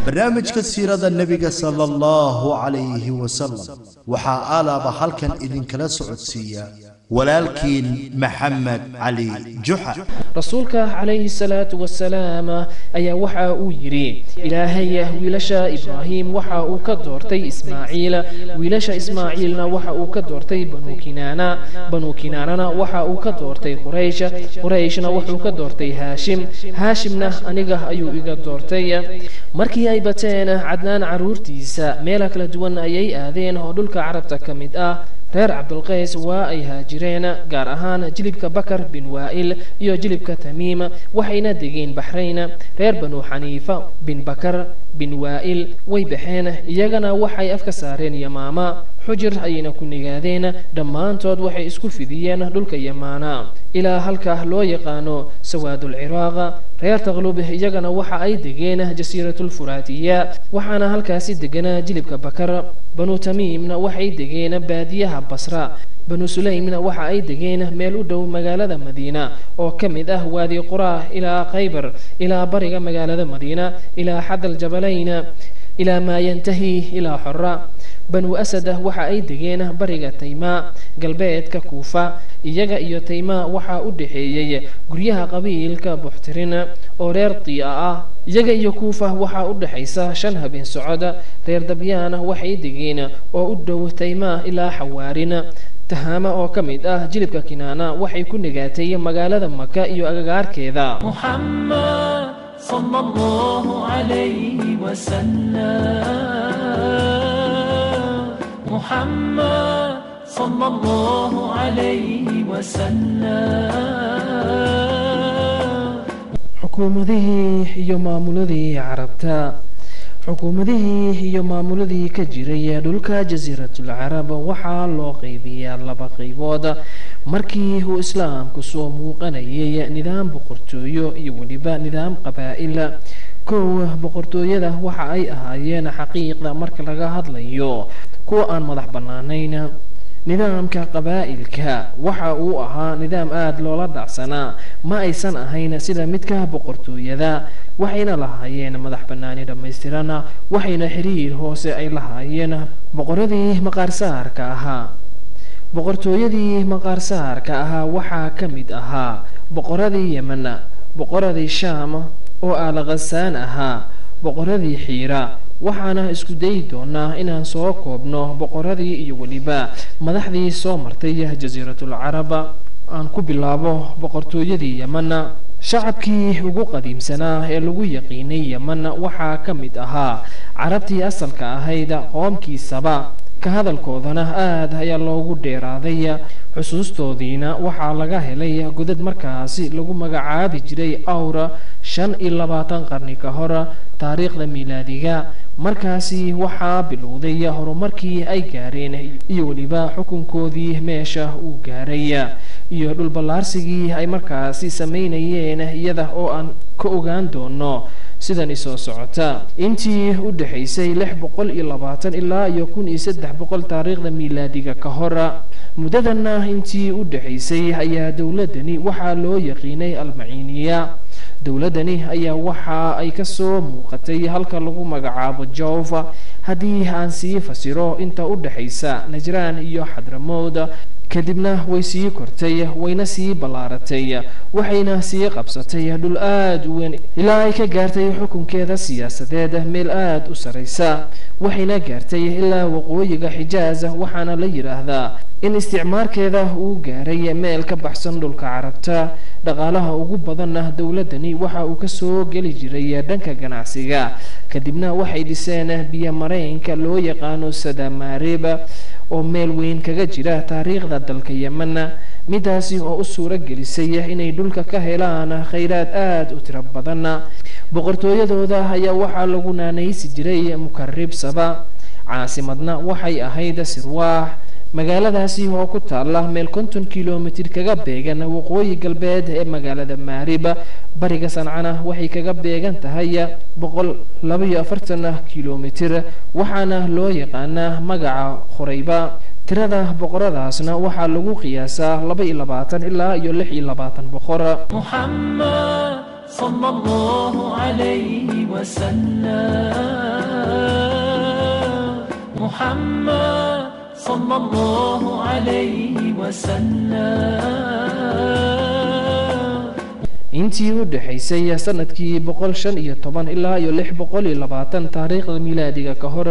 Barnaamijka siirada nebiga sala allahu calayhi wasalam waxaa alaaba halkan idinkala socodsiiya walaalkiin Maxamed Cali Juxa. Rasuulka calayhi salaatu wasalaam ayaa waxa uu yidhi: Ilaahay wiilasha Ibraahim waxa uu ka doortay Ismaaciil, wiilasha Ismaaciilna waxa uu ka doortay Banu Kinaana, Banu Kinaanana waxa uu ka doortay Quraysh, Qurayshna wuxuu ka doortay Haashim, Haashimna aniga ayuu iga doortay. Markii ay bateen Cadnaan caruurtiisa, meela kala duwan ayay aadeen oo dhulka Carabta ka mid ah. Reer Cabdulqays waa ay haajireen, gaar ahaan jilibka Bakar bin Waa'il iyo jilibka Tamiim, waxayna degeen Baxrayn. Reer Banu Xaniifa bin Bakar bin Waa'il way baxeen, iyagana waxay afka saareen Yamaama, Xujir ayayna ku nigaadeen. Dhammaantood waxay isku fidiyeen dhulka Yamaana ilaa halka loo yaqaano Sawaadulciraaq. Reer Taqlub iyagana waxa ay degeen Jasiiratulfuraatiya, waxaana halkaasi deganaa jilibka Bakar. Banu Tamiimna waxay degeen baadiyaha Basra. Banu Sulaymna waxa ay degeen meel u dhow magaalada Madiina oo ka mid ah Waadi Quraa ilaa Khaybar, ilaa bariga magaalada Madiina, ilaa xadal Jabalayn, ilaa maa yantahi ilaa Xora. Banu Asada waxa ay degeen bariga Taymaa, galbeedka Kuufa. Iyaga iyo Taymaa waxaa u dhexeeyey guryaha qabiilka Buxtirin oo reer Tiia ah. Iyaga iyo Kuufa waxaa u dhexaysa 5 habeen socod. Reer Dabyaana waxay degeen oo u dhow Taymaa ilaa Xawaarin. Tahaama oo ka mid ah jilibka Kinaana waxay ku nigaatay magaalada Maka iyo agagaarkeeda. محمد صلى الله عليه وسلم، محمد صلى الله عليه وسلم. Xukuumadihii iyo maamuladii Carabta. Xukuumadihii iyo maamuladii ka jiray dhulka Jasiiratul Carab waxaa loo qaybiyaa 2 qaybood. Markii uu Islaamku soo muuqanayay, nidaam boqortooyo iyo weliba nidaam qabaa'il. Kow, boqortooyada waxa ay ahaayeen xaqiiqda marka laga hadlayo kuwa aan madax bannaanayn. Nidaamka qabaa'ilka waxa uu ahaa nidaam aada loola dhacsanaa, ma aysan ahayn sida midka boqortooyada, waxayna lahaayeen madax banaani dhammaystiran, waxayna xiriir hoose ay lahaayeen boqoradii maqaarsaarka ahaa. Boqortooyadii maqaarsaarka ahaa waxaa ka mid ahaa boqoradii Yemen, boqoradii Shaam oo Aalaqasaan ahaa, boqoradii Xiira. Waxaana isku dayi doonaa inaan soo koobno boqoradii iyo weliba madaxdii soo martay Jasiiratul Carab. Aan ku bilaabo boqortooyadii Yemen. Shacabkii ugu qadiimsanaa ee lagu yaqiinay Yemen waxaa ka mid ahaa Carabtii asalka ahayd, qoomkiisaba ka hadalkoodana aada ayaa loogu dheeraaday, xusuustoodiina waxaa laga helay godad markaasi lagu magacaabi jiray Awra 25 qarni ka hor taariikhda miilaadiga. Markaasi waxaa bilowday horumarkii ay gaareen iyo weliba xukunkoodii meesha uu gaaray iyo dhulballaarsigii ay markaasi sameynayeen, iyada oo aan ka ogaan doono sidan isoo socota. Intii u dhexaysay 620 ilaa iyo 1300 taariikhda miilaadiga ka hor, muddadanna intii u dhexaysay ayaa dowladdani waxaa loo yaqiinay Almaciiniya. Dowladdani ayaa waxa ay kasoo muuqatay halka lagu magacaabo Jova, haddii aan sii fasiro inta u dhexaysa Najraan iyo Xadramowd. Kadibna way sii kortay, wayna sii ballaaratay, waxayna sii qabsatay dhul aada u weyn ilaa ay ka gaartay xukunkeeda siyaasadeed meel aada u sarraysa, waxayna gaartay ilaa waqooyiga Xijaaz. Waxaana la yidhaahdaa in isticmaarkeeda uu gaaray meel ka baxsan dhulka Carabta. Dhaqaalaha ugu badanna dowladdani waxa uu kasoo geli jiray dhanka ganacsiga. Kadibna waxay dhiseen biyo mareenka loo yaqaano Sadamaarib oo meel weyn kaga jira taariikhda dalka Yemen, midaasi oo u suuro gelisay inay dhulka ka helaan khayraad aada u tiro badan. Boqortooyadooda ayaa waxaa lagu naanaysi jiray Mukarib Saba, caasimadna waxay ahayd Sirwaax, magaaladaasi oo ku taala meel 50 kilomitir kaga beegan waqooyi galbeed ee magaalada Maarib. Bariga Sancana waxay kaga beegan tahay 142 kilomitir, waxaana loo yaqaanaa magaca Khurayba. Tirada boqoradaasna waxaa lagu qiyaasaa 22 ilaa iyo 26 boqor. محمد صلى الله عليه وسلم، محمد صلى الله عليه وسلم. Intii u dhexaysay sanadkii 115 ilaa iyo 620 taariikhda miilaadiga ka hor,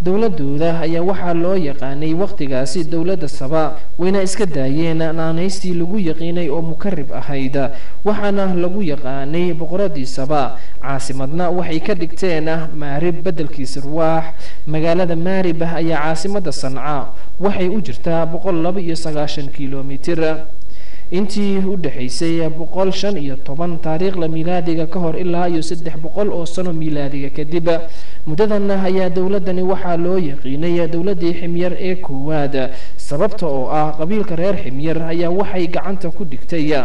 dowladooda ayaa waxaa loo yaqaanay wakhtigaasi dowladda Saba, wayna iska daayeen naanaystii lagu yaqiinay oo Mukarib ahayd, waxaana lagu yaqaanay boqoradii Saba. Caasimadna waxay ka dhigteen Maarib beddelkii Sirwaax. Magaalada Maarib ayaa caasimadda Sanca waxay u jirtaa 192 kilomitir. Intii u dhexaysay 115 taariikhda miilaadiga ka hor ilaa iyo 300 oo sano miilaadiga kadib, muddadan ayaa dowladdani waxaa loo yaqiinay dowladdii Ximyar ee koowaad, sababta oo ah qabiilka reer Ximyar ayaa waxay gacanta ku dhigtay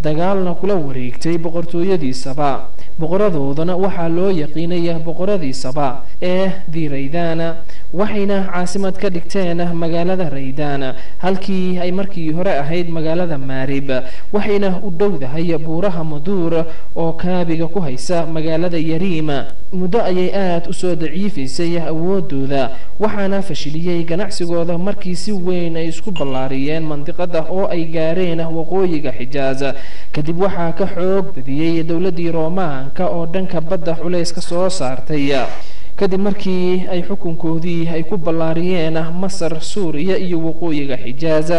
dagaalna kula wareegtay boqortooyadii Saba. Boqoradoodana waxaa loo yaqiinay boqoradii Saba ee Diraydaan, waxayna caasimad ka dhigteen magaalada Raydaan halkii ay markii hore ahayd magaalada Maarib, waxayna u dhowdahay buuraha Maduur oo kaabiga ku haysa magaalada Yariima. Muddo ayay aada usoo daciifaysay awoodooda, waxaana fashiliyey ganacsigooda markii si weyn ay isku ballaariyeen mandiqada oo ay gaareen waqooyiga Xijaaz. Kadib waxaa ka xoog badiyey dowladdii Roomaanka oo dhanka badda culays ka soo saartay, kadib markii ay xukunkoodii ay ku ballaariyeen Masar, Suuriya iyo waqooyiga Xijaaz.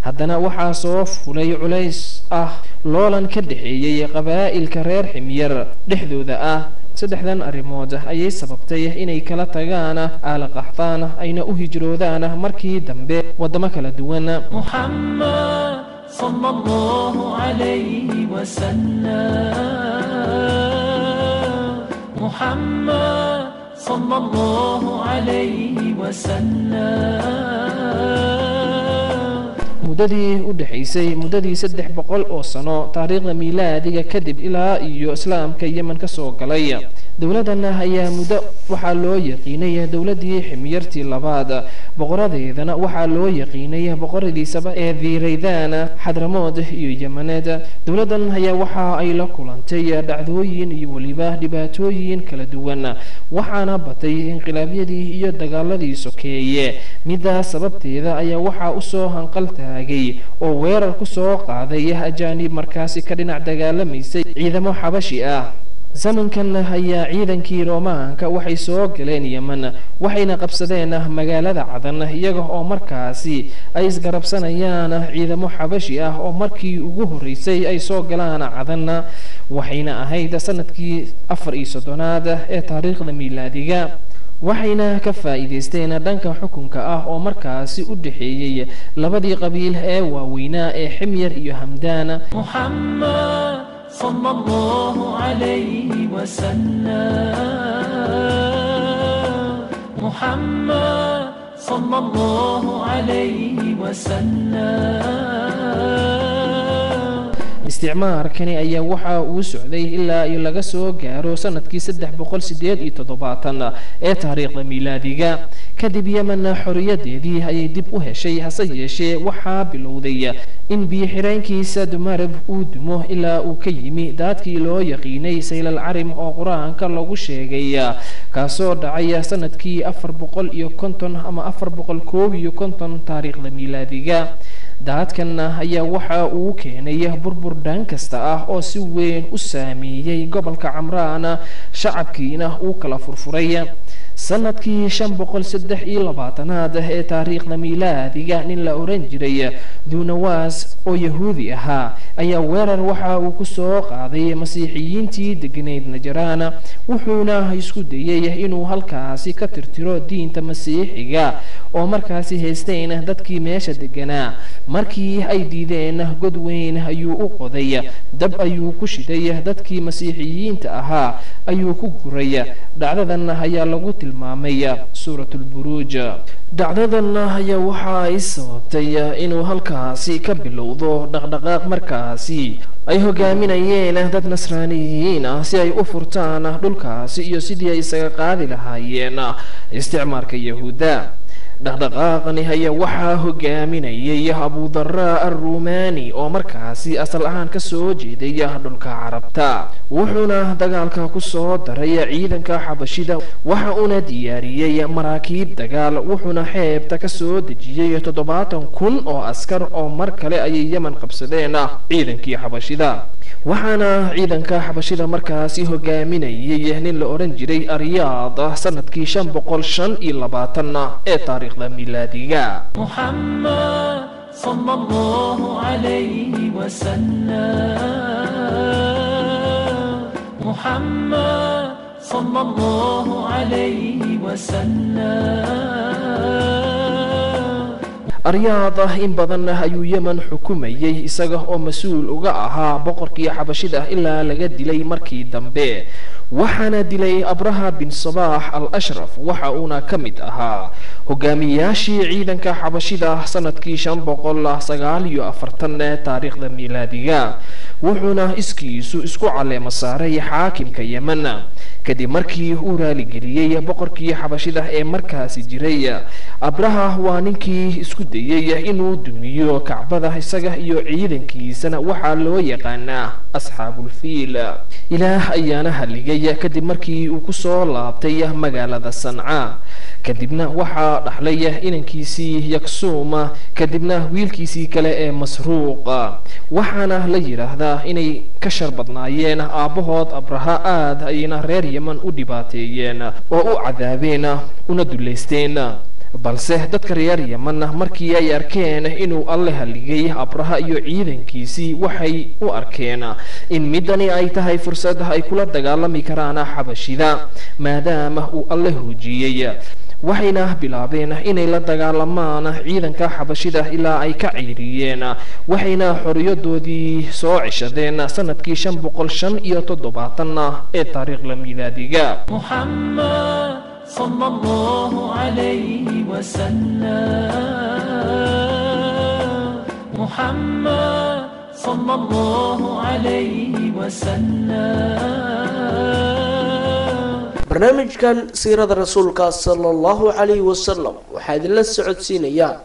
Haddana waxaa soo fulay culays ah loolan ka dhexeeyey qabaa'ilka reer Ximyar dhexdooda ah. Saddexdan arrimood ayay sababtay inay kala tagaan Aala Qaxtaan ayna u hijroodaan markii dambe waddamo kala duwan. محمد صلى الله عليه وسلم، محمد صلى الله عليه وسلم. Muddadii u dhexaysay muddadii 300 oo sano taariikhda miilaadiga kadib ilaa iyo islaamka Yemen kasoo galay, Dowladan ayaa muddo waxaa loo yaqiinay dowladii Ximyartii labaad, boqoradeedana waxaa loo yaqiinay boqoradiisaba ee Diiraydaan, Xadramood iyo Yamaneed. Dowladan ayaa waxa ay la kulantay dhacdooyin iyo weliba dhibaatooyin kala duwan, waxaana batay inqilaabyadii iyo dagaaladii sokeeye. Midaas sababteeda ayaa waxaa usoo hanqal taagay oo weerar kusoo qaaday ajaanib markaasi ka dhinac dagaalamaysay ciidamo Xabashi ah. Zamankan ayaa ciidankii Roomaanka waxay soo galeen Yemen, waxayna qabsadeen magaalada Cadan, iyaga oo markaasi ay isgarabsanayaan ciidamo Xabashi ah oo markii ugu horreysay ay soo galaan Cadan, waxayna ahayd sanadkii 34aad ee taariikhda miilaadiga. Waxayna ka faa'iidaysteen dhanka xukunka ah oo markaasi u dhexeeyey labadii qabiil ee waaweynaa ee Ximyar iyo Hamdaan. محمد صلى الله عليه وسلم، محمد صلى الله عليه وسلم. Isticmaarkani ayaa waxa uu socday ilaa iyo laga soo gaaro sanadkii 378 ee taariikhda miilaadiga. Kadib Yemen xoriyadeedii ayay dib u heshay, hase yeeshee waxaa bilowday in biyo-xireenkiisa Dumarib uu dumo ilaa uu ka yimi daadkii loo yaqiinay Saylal Carim oo Qur-aanka lagu sheegay, kaasoo dhacay sanadkii 450 ama 451 taariikhda miilaadiga. Daadkan ayaa waxa uu keenay burbur dhan kasta ah oo si weyn u saameeyey gobolka Camraan, shacabkiina uu kala furfuray. Sanadkii 523aad ee taariikhda miilaadiga, nin la oran jiray Dunawas oo Yahuudi ahaa ayaa weerar waxa uu kusoo qaaday Masiixiyiintii deganayd Najaraan, wuxuuna isku dayey inuu halkaasi ka tirtiro diinta Masiixiga oo markaasi haysteen dadkii meesha deganaa. Markii ay diideen, god weyn ayuu u qoday, dab ayuu ku shiday, dadkii Masiixiyiinta ahaa ayuu ku guray. Dhacdadan ayaa lagu tilmaamay Suuratulburuuj. Dhacdadan ayaa waxa ay sababtay inuu halkaasi ka bilowdo dhaqdhaqaaq markaasi ay hogaaminayeen dad Nasraaniyiin ah si ay u furtaan dhulkaasi iyo sidii ay isaga qaadi lahaayeen isticmaarka Yahuudda. Dhaqdhaqaaqani ayaa waxaa hogaaminayay Abudaraa Arrumaani oo markaasi asal ahaan kasoo jeeday dhulka Carabta, wuxuuna dagaalka kusoo daray ciidanka Xabashida, waxa uuna diyaariyey maraakiib dagaal, wuxuuna xeebta kasoo dejiyey 70,000 oo askar oo mar kale ayay Yemen qabsadeen ciidankii Xabashida. Waxaana ciidanka Xabashida markaasi hogaaminayay nin la odhan jiray Aryaad sanadkii 525 ee taariikhda miilaadiga. محمد صلى الله عليه وسلم، محمد صلى الله عليه وسلم. Aryaad in badan ayuu Yemen xukumayay, isaga oo mas-uul uga ahaa boqorkii Xabashida ilaa laga dilay markii dambe, waxaana dilay Abraha bin Sabaax al Ashraf. Waxa uuna ka mid ahaa hogaamiyaashii ciidanka Xabashida sanadkii 549 ee taariikhda miilaadiga, wuxuuna iskiisu isku caleemo saaray xaakimka Yemen kadib markii uu raaligeliyey boqorkii Xabashida ee markaasi jiray. Abraha waa ninkii isku dayey inuu dumiyo Kacbada, isaga iyo ciidankiisana waxaa loo yaqaanaa Asxaabulfiil. Ilaah ayaana haligay kadib markii uu kusoo laabtay magaalada Sanca. Kadibna waxaa dhaxlay inankiisii Yaksuuma, kadibna wiilkiisii kale ee Masruuq, waxaana la yidhaahdaa inay ka shar badnaayeen aabbahood Abraha, aad ayayna reer Yemen u dhibaateeyeen oo u cadaabeen una dullaysteen. Balse dadka reer Yemen markii ay arkeen inuu Alle haligay Abraha iyo ciidankiisii, waxay u arkeen in midani ay tahay fursad ay kula dagaalami karaan Xabashida maadaama uu Alle hoojiyey, waxayna bilaabeen inay la dagaalamaan ciidanka Xabashida ilaa ay ka ciiriyeen, waxayna xoriyadoodii soo ceshadeen sanadkii 575 ee taariikhda miilaadiga. محمد صلى الله عليه وسلم، محمد صلى الله عليه وسلم. Barnaamijkan siirada rasuulka sala allahu calayhi wasalam waxaa idinla socodsiinaya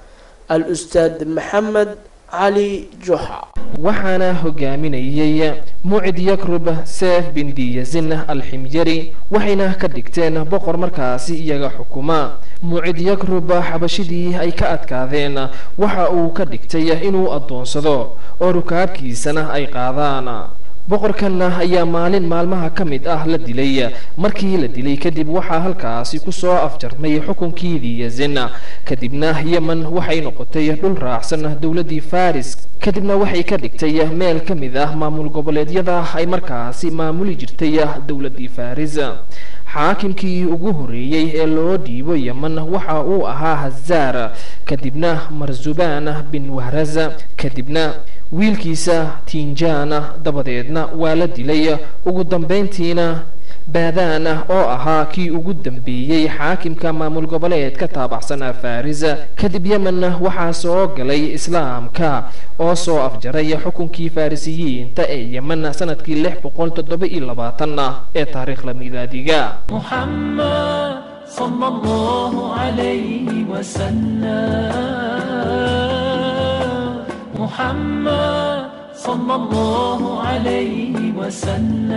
al-ustaad Maxamed Cali Juxa. Waxaana hogaaminayay Mucid Yakrub Seef bin Diyazin Alximyari, waxayna ka dhigteen boqor markaasi iyaga xukuma. Mucid Yakrub xabashidii ay ka adkaadeen waxa uu ka dhigtay inuu addoonsado oo rukaabkiisana ay qaadaan. Boqorkanna ayaa maalin maalmaha ka mid ah la dilay. Markii la dilay kadib waxaa halkaasi kusoo afjarmay xukunkii Diyazin. Kadibna Yemen waxay noqotay dhul raacsan dowladdii Faris, kadibna waxay ka dhigtay meel ka mid ah maamul goboleedyada ay markaasi maamuli jirtay dowladdii Faris. Xaakimkii ugu horeeyey ee loo dhiibo Yemen waxa uu ahaa Hazaar, kadibna Marzubaan bin Wahraz, kadibna wiilkiisa Tinjana, dabadeedna waa la dilay. Ugu dambeyntiina Baadaan oo ahaa kii ugu dambeeyey xaakimka maamul goboleed ka taabacsanaa Faris. Kadib Yemen waxaa soo galay islaamka oo soo afjaray xukunkii Farisiyiinta ee Yemen sanadkii 627 ee taariikhda miilaadiga. محمد صلى الله عليه وسلم، محمد صلى الله عليه وسلم.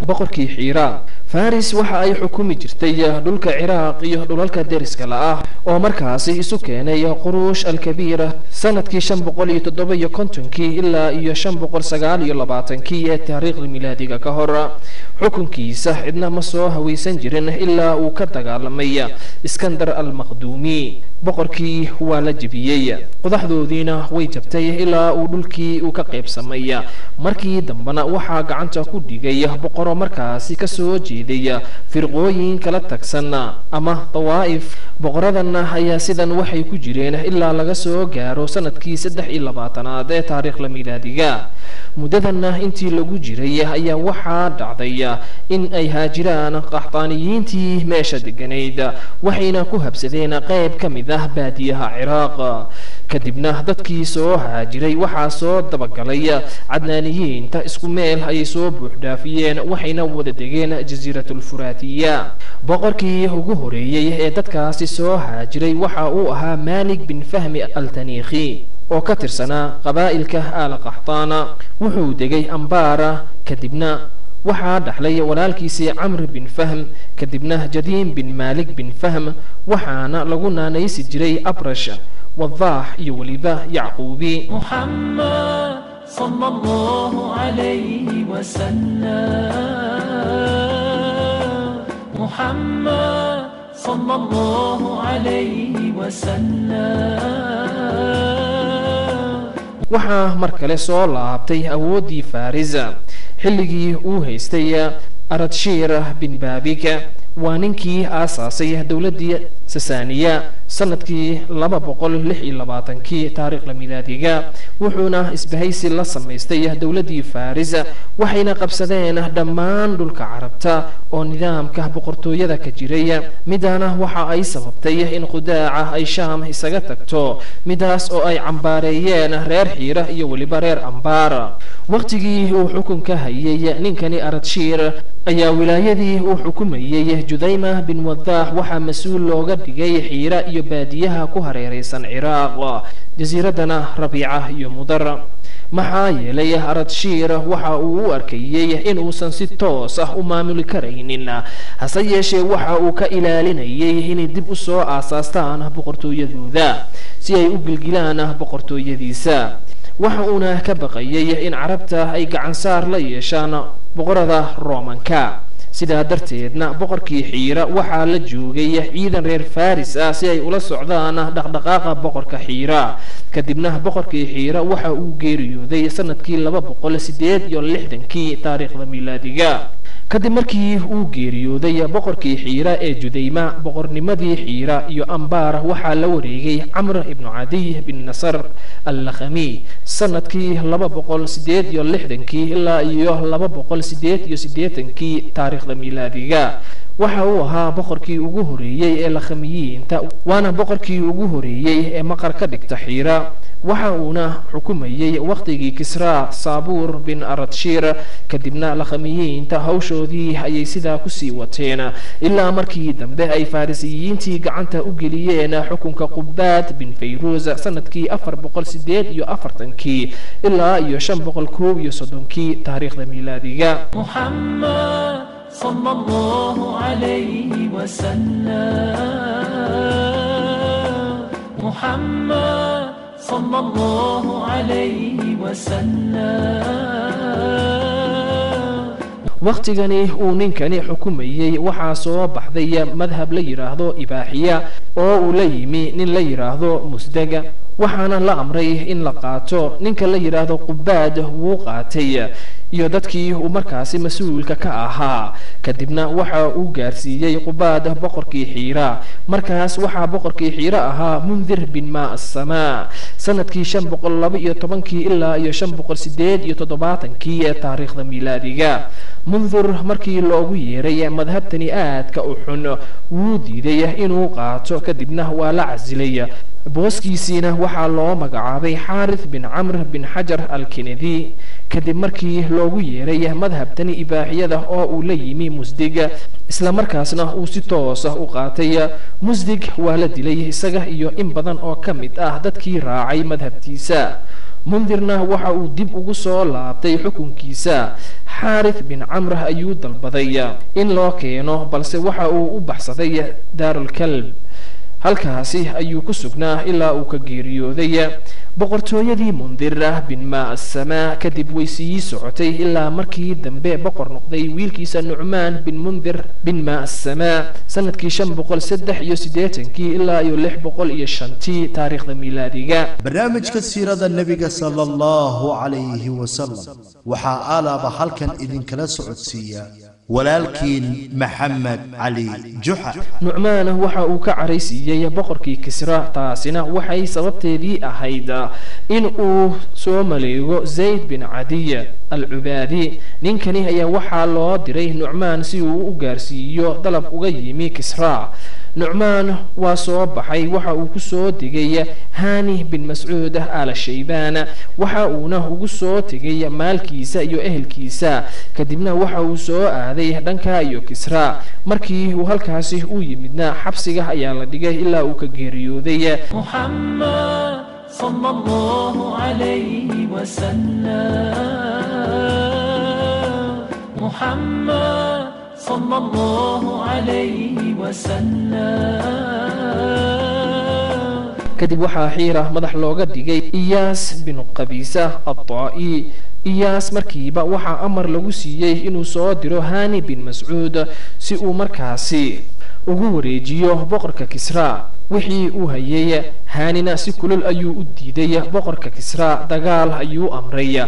Boqorkii Xiira. Faris waxa ay xukumi jirtay dhulka Ciraaq iyo dhulalka deriska la ah oo markaasi isu keenay Quruush Alkabiira sanadkii 557-kii ilaa iyo 529-kii ee taariikhda milaadiga ka hor. Xukunkiisa cidna ma soo hawaysan jirin ilaa uu ka dagaalamay Iskandar Almaqduumi. Boqorkii waa la jebiyey, qodaxdoodiina way jabtay ilaa uu dhulkii uu ka qaybsamay. Markii dambena waxaa gacanta ku dhigay boqoro markaasi kasoo jeeday firqooyin kala tagsan ama dawaa'if. Boqoradan ayaa sidan waxay ku jireen ilaa laga soo gaaro sanadkii 23aad ee taariikhda miilaadiga. Muddadanna intii lagu jiray ayaa waxaa dhacday in ay haajiraan qaxtaaniyiintii meesha deganayd, waxayna ku habsadeen qayb ka mid ah baadiyaha Ciraaq. Kadibna dadkii soo haajiray waxaa soo dabagalay Cadnaaniyiinta, isku meel ayay soo buuxdhaafiyeen, waxayna wada degeen Jasiiratulfuraatiya. Boqorkii ugu horeeyey ee dadkaasi soo haajiray waxa uu ahaa Maalik bin Fahmi Altaniikhi oo ka tirsanaa qabaa'ilka Aala Qaxtaana. Wuxuu degay Ambaara, kadibna waxaa dhaxlay walaalkiisii Camr bin Fahm, kadibna Jadiim bin Maalik bin Fahm, waxaana lagu naanaysi jiray Abrash, Wadaax iyo weliba Yacquubi. محمد صلى الله عليه وسلم، محمد صلى الله عليه وسلم. Waxaa mar kale soo laabtay awooddii Farisa xilligii uu haystay Aradshiir bin Baabik. Waa ninkii aasaasay dowladdii Sasaaniya sanadkii 226-kii taariikhda milaadiga, wuxuuna isbahaysi la samaystay dowladdii Farisa, waxayna qabsadeen dhammaan dhulka Carabta oo nidaamka boqortooyada ka jiray. Midaana waxa ay sababtay in Qudaaca ay Shaam isaga tagto, midaas oo ay cambaareeyeen reer Xiira iyo weliba reer Ambaar. Waqtigii uu xukunka hayay ninkani Aradshiir ayaa wilaayadii uu xukumayey Judayma bin Wadaax waxaa mas-uul looga dhigay Xiira iyo baadiyaha ku hareeraysan Ciraaq, jasiiraddana Rabiica iyo Mudar, maxaa yeelay Aradshiir waxa uu u arkayey inuusan si toos ah u maamuli karaynin, hase yeeshee waxa uu ka ilaalinayay inay dib u soo aasaastaan boqortooyadooda si ay u gilgilaan boqortooyadiisa. Waxa uuna ka baqayay in Carabta ay gacansaar la yeeshaan boqorada Roomanka. Sidaa darteedna boqorkii Xiira waxaa la joogay ciidan reer Faris ah si ay ula socdaan dhaqdhaqaaqa boqorka Xiira. Kadibna boqorkii Xiira waxa uu geeriyooday sanadkii 268-kii taariikhda miilaadiga. Kadib markii uu geeriyooday boqorkii Xiira ee Judayma, boqornimadii Xiira iyo Ambaar waxaa la wareegay Camr ibnu Cadiy bin Nasar Allakhami sanadkii 268-kii ilaa iyo 288-kii taariikhda miilaadiga. Waxa uu ahaa boqorkii ugu horeeyey ee Lakhamiyiinta, waana boqorkii ugu horeeyey ee maqar ka dhigta Xiira. Waxa uuna xukumayey waqtigii Kisra Saabuur bin Aradshiir. Kadibna Lakhamiyiinta hawshoodii ayay sidaa kusii wateen ilaa markii dambe ay Farisiyiintii gacanta u geliyeen xukunka Qubaad bin Fayruus sanadkii 448-kii ilaa iyo 531-kii taariikhda miilaadiga. محمد صلى الله عليه وسلم، محمد صلى الله عليه وسلم. Wakhtigani uu ninkani xukumayey waxaa soo baxday madhab la yidhaahdo ibaaxiya oo uu la yimi nin la yidhaahdo Musdega, waxaana la amray in la qaato. Ninka la yidhaahdo Qubaad wuu qaatay iyo dadkii uu markaasi mas-uulka ka ahaa. Kadibna waxa uu gaarsiiyey Qubaad boqorkii Xiira. Markaas waxaa boqorkii Xiira ahaa Mundir bin Maa Assamaa sanadkii 512-kii ilaa iyo 578-kii ee taariikhda miilaadiga. Mundur markii loogu yeeray madhabtani aadka u xun wuu diiday inuu qaato, kadibna waa la casilay, booskiisiina waxaa loo magacaabay Xaarith bin Camr bin Xajar Alkinedi. Kadib markii loogu yeeray madhabtani ibaaxiyada oo uu la yimi Musdig, isla markaasna uu si toos ah u qaatay Musdig, waa la dilay isaga iyo in badan oo ka mid ah dadkii raacay madhabtiisa. Mundirna waxa uu dib ugu soo laabtay xukunkiisa. Xaarith bin Camr ayuu dalbaday in loo keeno, balse waxa uu u baxsaday Daarulkalb, halkaasi ayuu ku sugnaa ilaa uu ka geeriyooday. Boqortooyadii Mundir bin Maa Assamaa kadib way sii socotay ilaa markii dambe boqor noqday wiilkiisa Nucmaan bin Mundir bin Maa Assamaa sanadkii 583-kii ilaa iyo 605-tii taariikhda miilaadiga. Barnaamijka siirada nebiga sala allahu calayhi wasalam waxaa aalaaba halkan idinkala socodsiiya walaalkiin Maxamed Cali Juxa. Nucmaan waxa uu ka caraysiiyey boqorkii Kisra, taasina waxay sababteedii ahayd in uu soo maleego Zayd bin Cadiy Alcubaadi. Ninkani ayaa waxaa loo diray Nucmaan si uu u gaarsiiyo dalab uga yimi Kisra. Nucmaan waa soo baxay, waxa uu ku soo degay Hani bin Mascuud Aala Shaybaan, waxa uuna ugu soo tegay maalkiisa iyo ehelkiisa. Kadibna waxa uu soo aaday dhanka iyo Kisra. Markii uu halkaasi u yimidna xabsiga ayaa la dhigay ilaa uu ka geeriyooday. محمد صلى الله عليه وسلم، محمد صلى الله عليه وسلم. Kadib waxaa Xiira madax looga dhigay Iyaas bin Qabiisa Adaa'i. Iyaas markiiba waxaa amar lagu siiyey inuu soo diro Hani bin Mascuud si uu markaasi ugu wareejiyo boqorka Kisra wixii uu hayay. Hanina si kulul ayuu u diiday. Boqorka Kisra dagaal ayuu amray,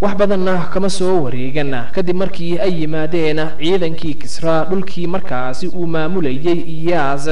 wax badanna kama soo wareegan kadib markii ay yimaadeen ciidankii Kisra dhulkii markaasi uu maamulayay Iyaas.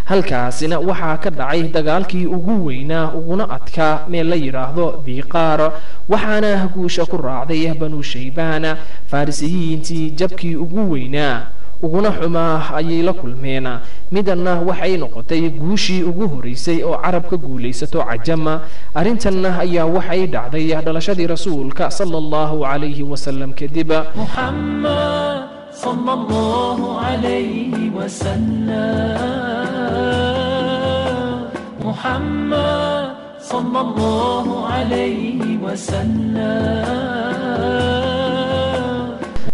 Halkaasina waxaa ka dhacay dagaalkii ugu weynaa uguna adkaa meel la yidhaahdo Diiqaar, waxaana guusha ku raacday Banu Shaybaan. Farisiyiintii jabkii ugu weynaa uguna xumaa ayay la kulmeen. Midanna waxay noqotay guushii ugu horeysay oo Carab ka guulaysato cajama. Arrintanna ayaa waxay dhacday dhalashadii rasuulka sala allahu calayhi wasalam kadib. محمد صلى الله عليه وسلم، محمد صلى الله عليه وسلم.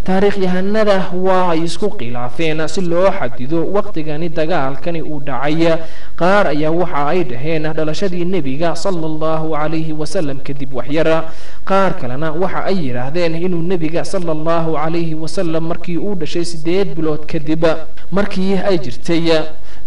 Taariikhyahanada waa ay isku khilaafeen si loo xadido waqtigani dagaalkani uu dhacay. Qaar ayaa waxa ay dhaheen dhalashadii nebiga sala allahu calayhi wasalam kadib waxyara, qaar kalena waxa ay yidhaahdeen inuu nebiga sala allahu calayhi wasalam markii uu dhashay 8 bilood kadib, markii ay jirtay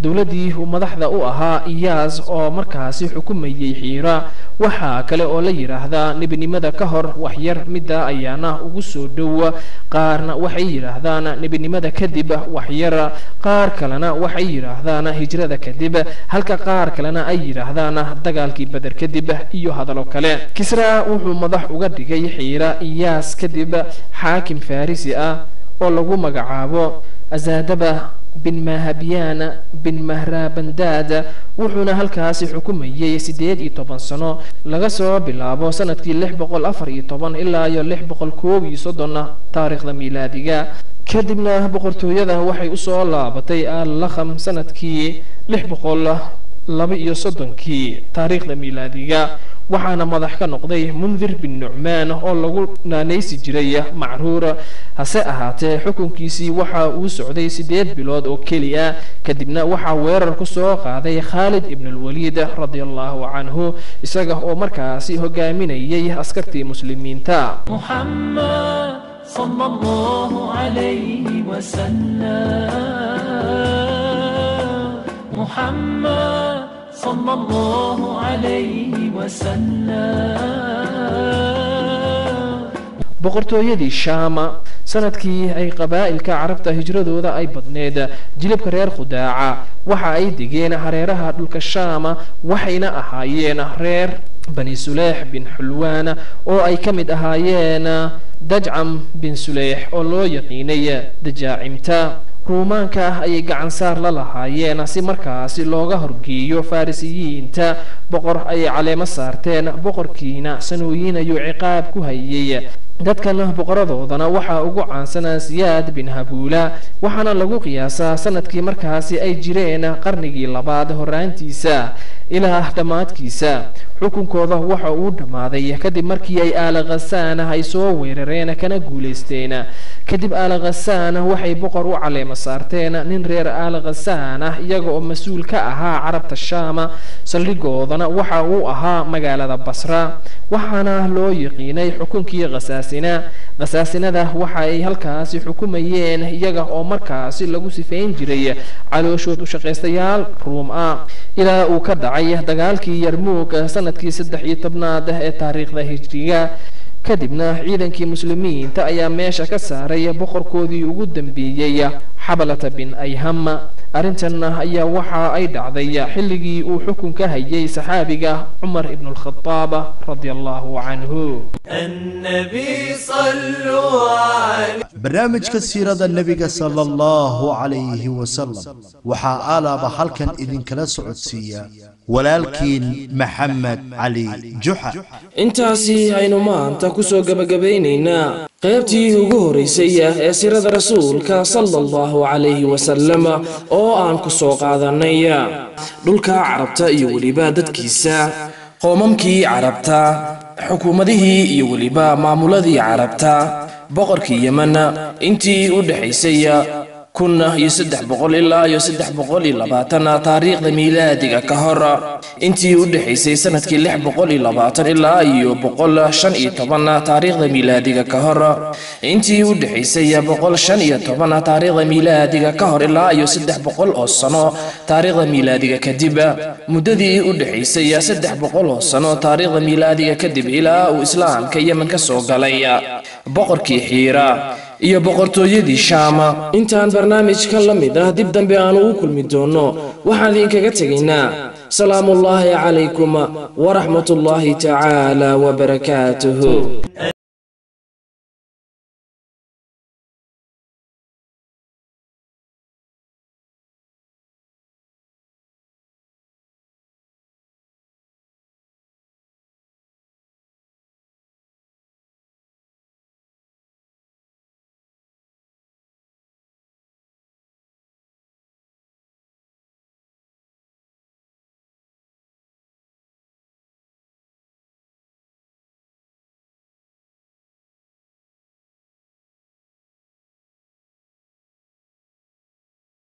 dowladdii uu madaxda u ahaa Iyaas oo markaasi xukumayey Xiira. Waxaa kale oo la yidhaahdaa nebinimada ka hor waxyar, midda ayaana ugu soo dhow. Qaarna waxay yidhaahdaan nebinimada kadib waxyar, qaar kalena waxay yidhaahdaan hijrada kadib, halka qaar kalena ay yidhaahdaan dagaalkii Beder kadib iyo hadallo kale. Kisra wuxuu madax uga dhigay Xiira Iyaas kadib xaakim Farisi ah oo lagu magacaabo Azaadaba bin Mahabiyaan bin Mahrabandaad, wuxuuna halkaasi xukumayay 18 sano laga soo bilaabo sanadkii 614 ilaa iyo 631 taariikhda miilaadiga. Kadibna boqortooyada waxay usoo laabatay Al Lakham sanadkii 632kii taariikhda miilaadiga, waxaana madax ka noqday Mundir bin Nucmaan oo lagu naanaysi jiray Macruur. Hase ahaatee xukunkiisii waxa uu socday 8 bilood oo keliya. Kadibna waxaa weerar ku soo qaaday Khaalid ibn Alwaliid radia allahu canhu, isaga oo markaasi hogaaminayay askartii muslimiinta. محمد صلى الله عليه وسلم، محمد صلى الله عليه وسلم. Boqortooyadii Shaama, sanadkii ay qabaa'ilka Carabta hijradooda ay badneed, jilibka reer Khudaaca waxa ay degeen hareeraha dhulka Shaama, waxayna ahaayeen reer Bani Suleyx bin Xulwaan oo ay ka mid ahaayeen Dajcam bin Suleyx oo loo yaqiinay Dajaacimta. Ruumaanka ayay gacan saar la lahaayeen si markaasi looga horgeeyo Farisiyiinta. Boqor ayay caleemo saarteen, boqorkiina sanooyin ayuu ciqaab ku hayay dadkan. Boqoradoodana waxaa ugu caansanaa Siyaad bin Habuula, waxaana lagu qiyaasaa sanadkii markaasi ay jireen qarnigii labaad horaantiisa ilaa dhammaadkiisa. Xukunkooda waxa uu dhammaaday kadib markii ay Aala Khasaan ay soo weerareen kana guulaysteen. Kadib Aala Khasaan waxay boqor u caleemo saarteen nin reer Aala Khasaan ah, iyaga oo mas-uul ka ahaa Carabta Shaama, saldhigoodana waxa uu ahaa magaalada Basra, waxaana loo yiqiinay xukunkii Khasaasina. Khasaasinada waxa ay halkaasi xukumayeen iyaga oo markaasi lagu sifayn jiray calooshood u shaqaystayaal Ruum ah, ilaa uu ka dhacay dagaalkii Yarmuug sanadkii 13aad ee taariikhda Hijriga. Kadibna ciidankii muslimiinta ayaa meesha ka saaray boqorkoodii ugu dambeeyey, Xabalata bin Ayham. Arrintan ayaa waxa ay dhacday xilligii uu xukunka hayay saxaabiga Cumar ibn Alkhadaab radia allahu canhu. النبي صلوا عليه. Barnaamijka siirada nebiga sala allahu calayhi wasalam waxaa alaaba halkan idinkala socodsiiya walaalkiin Maxamed Cali Juxa. Intaasi aynu maanta kusoo gabagabaynaynaa qaybtii ugu horeysay ee siirada rasuulka sala allahu calayhi wasalam, oo aan ku soo qaadanay dhulka Carabta iyo weliba dadkiisa, qoomamkii Carabta, xukuumadihii iyo weliba maamuladii Carabta, boqorkii Yemen intii u dhexaysay 1300 ilaa iyo 320 taariikhda miilaadiga ka hor, intii u dhexaysay sanadkii 620 ilaa iyo 115 taariikhda miilaadiga ka hor, intii u dhexaysay 115 taariikhda miilaadiga ka hor ilaa iyo 300 oo sano taariikhda miilaadiga kadib, muddadii u dhexaysay 300 oo sano taariikhda miilaadiga kadib ilaa uu islaamka Yemen ka soo galay, boqorkii Xiira iyo boqortooyadii Shaama. Intaan barnaamijka la mid ah dib dambe aanu u kulmi doono, waxaan idinkaga tegaynaa salaamullaahi calaykum waraxmatullaahi tacaala wabarakaatuhu.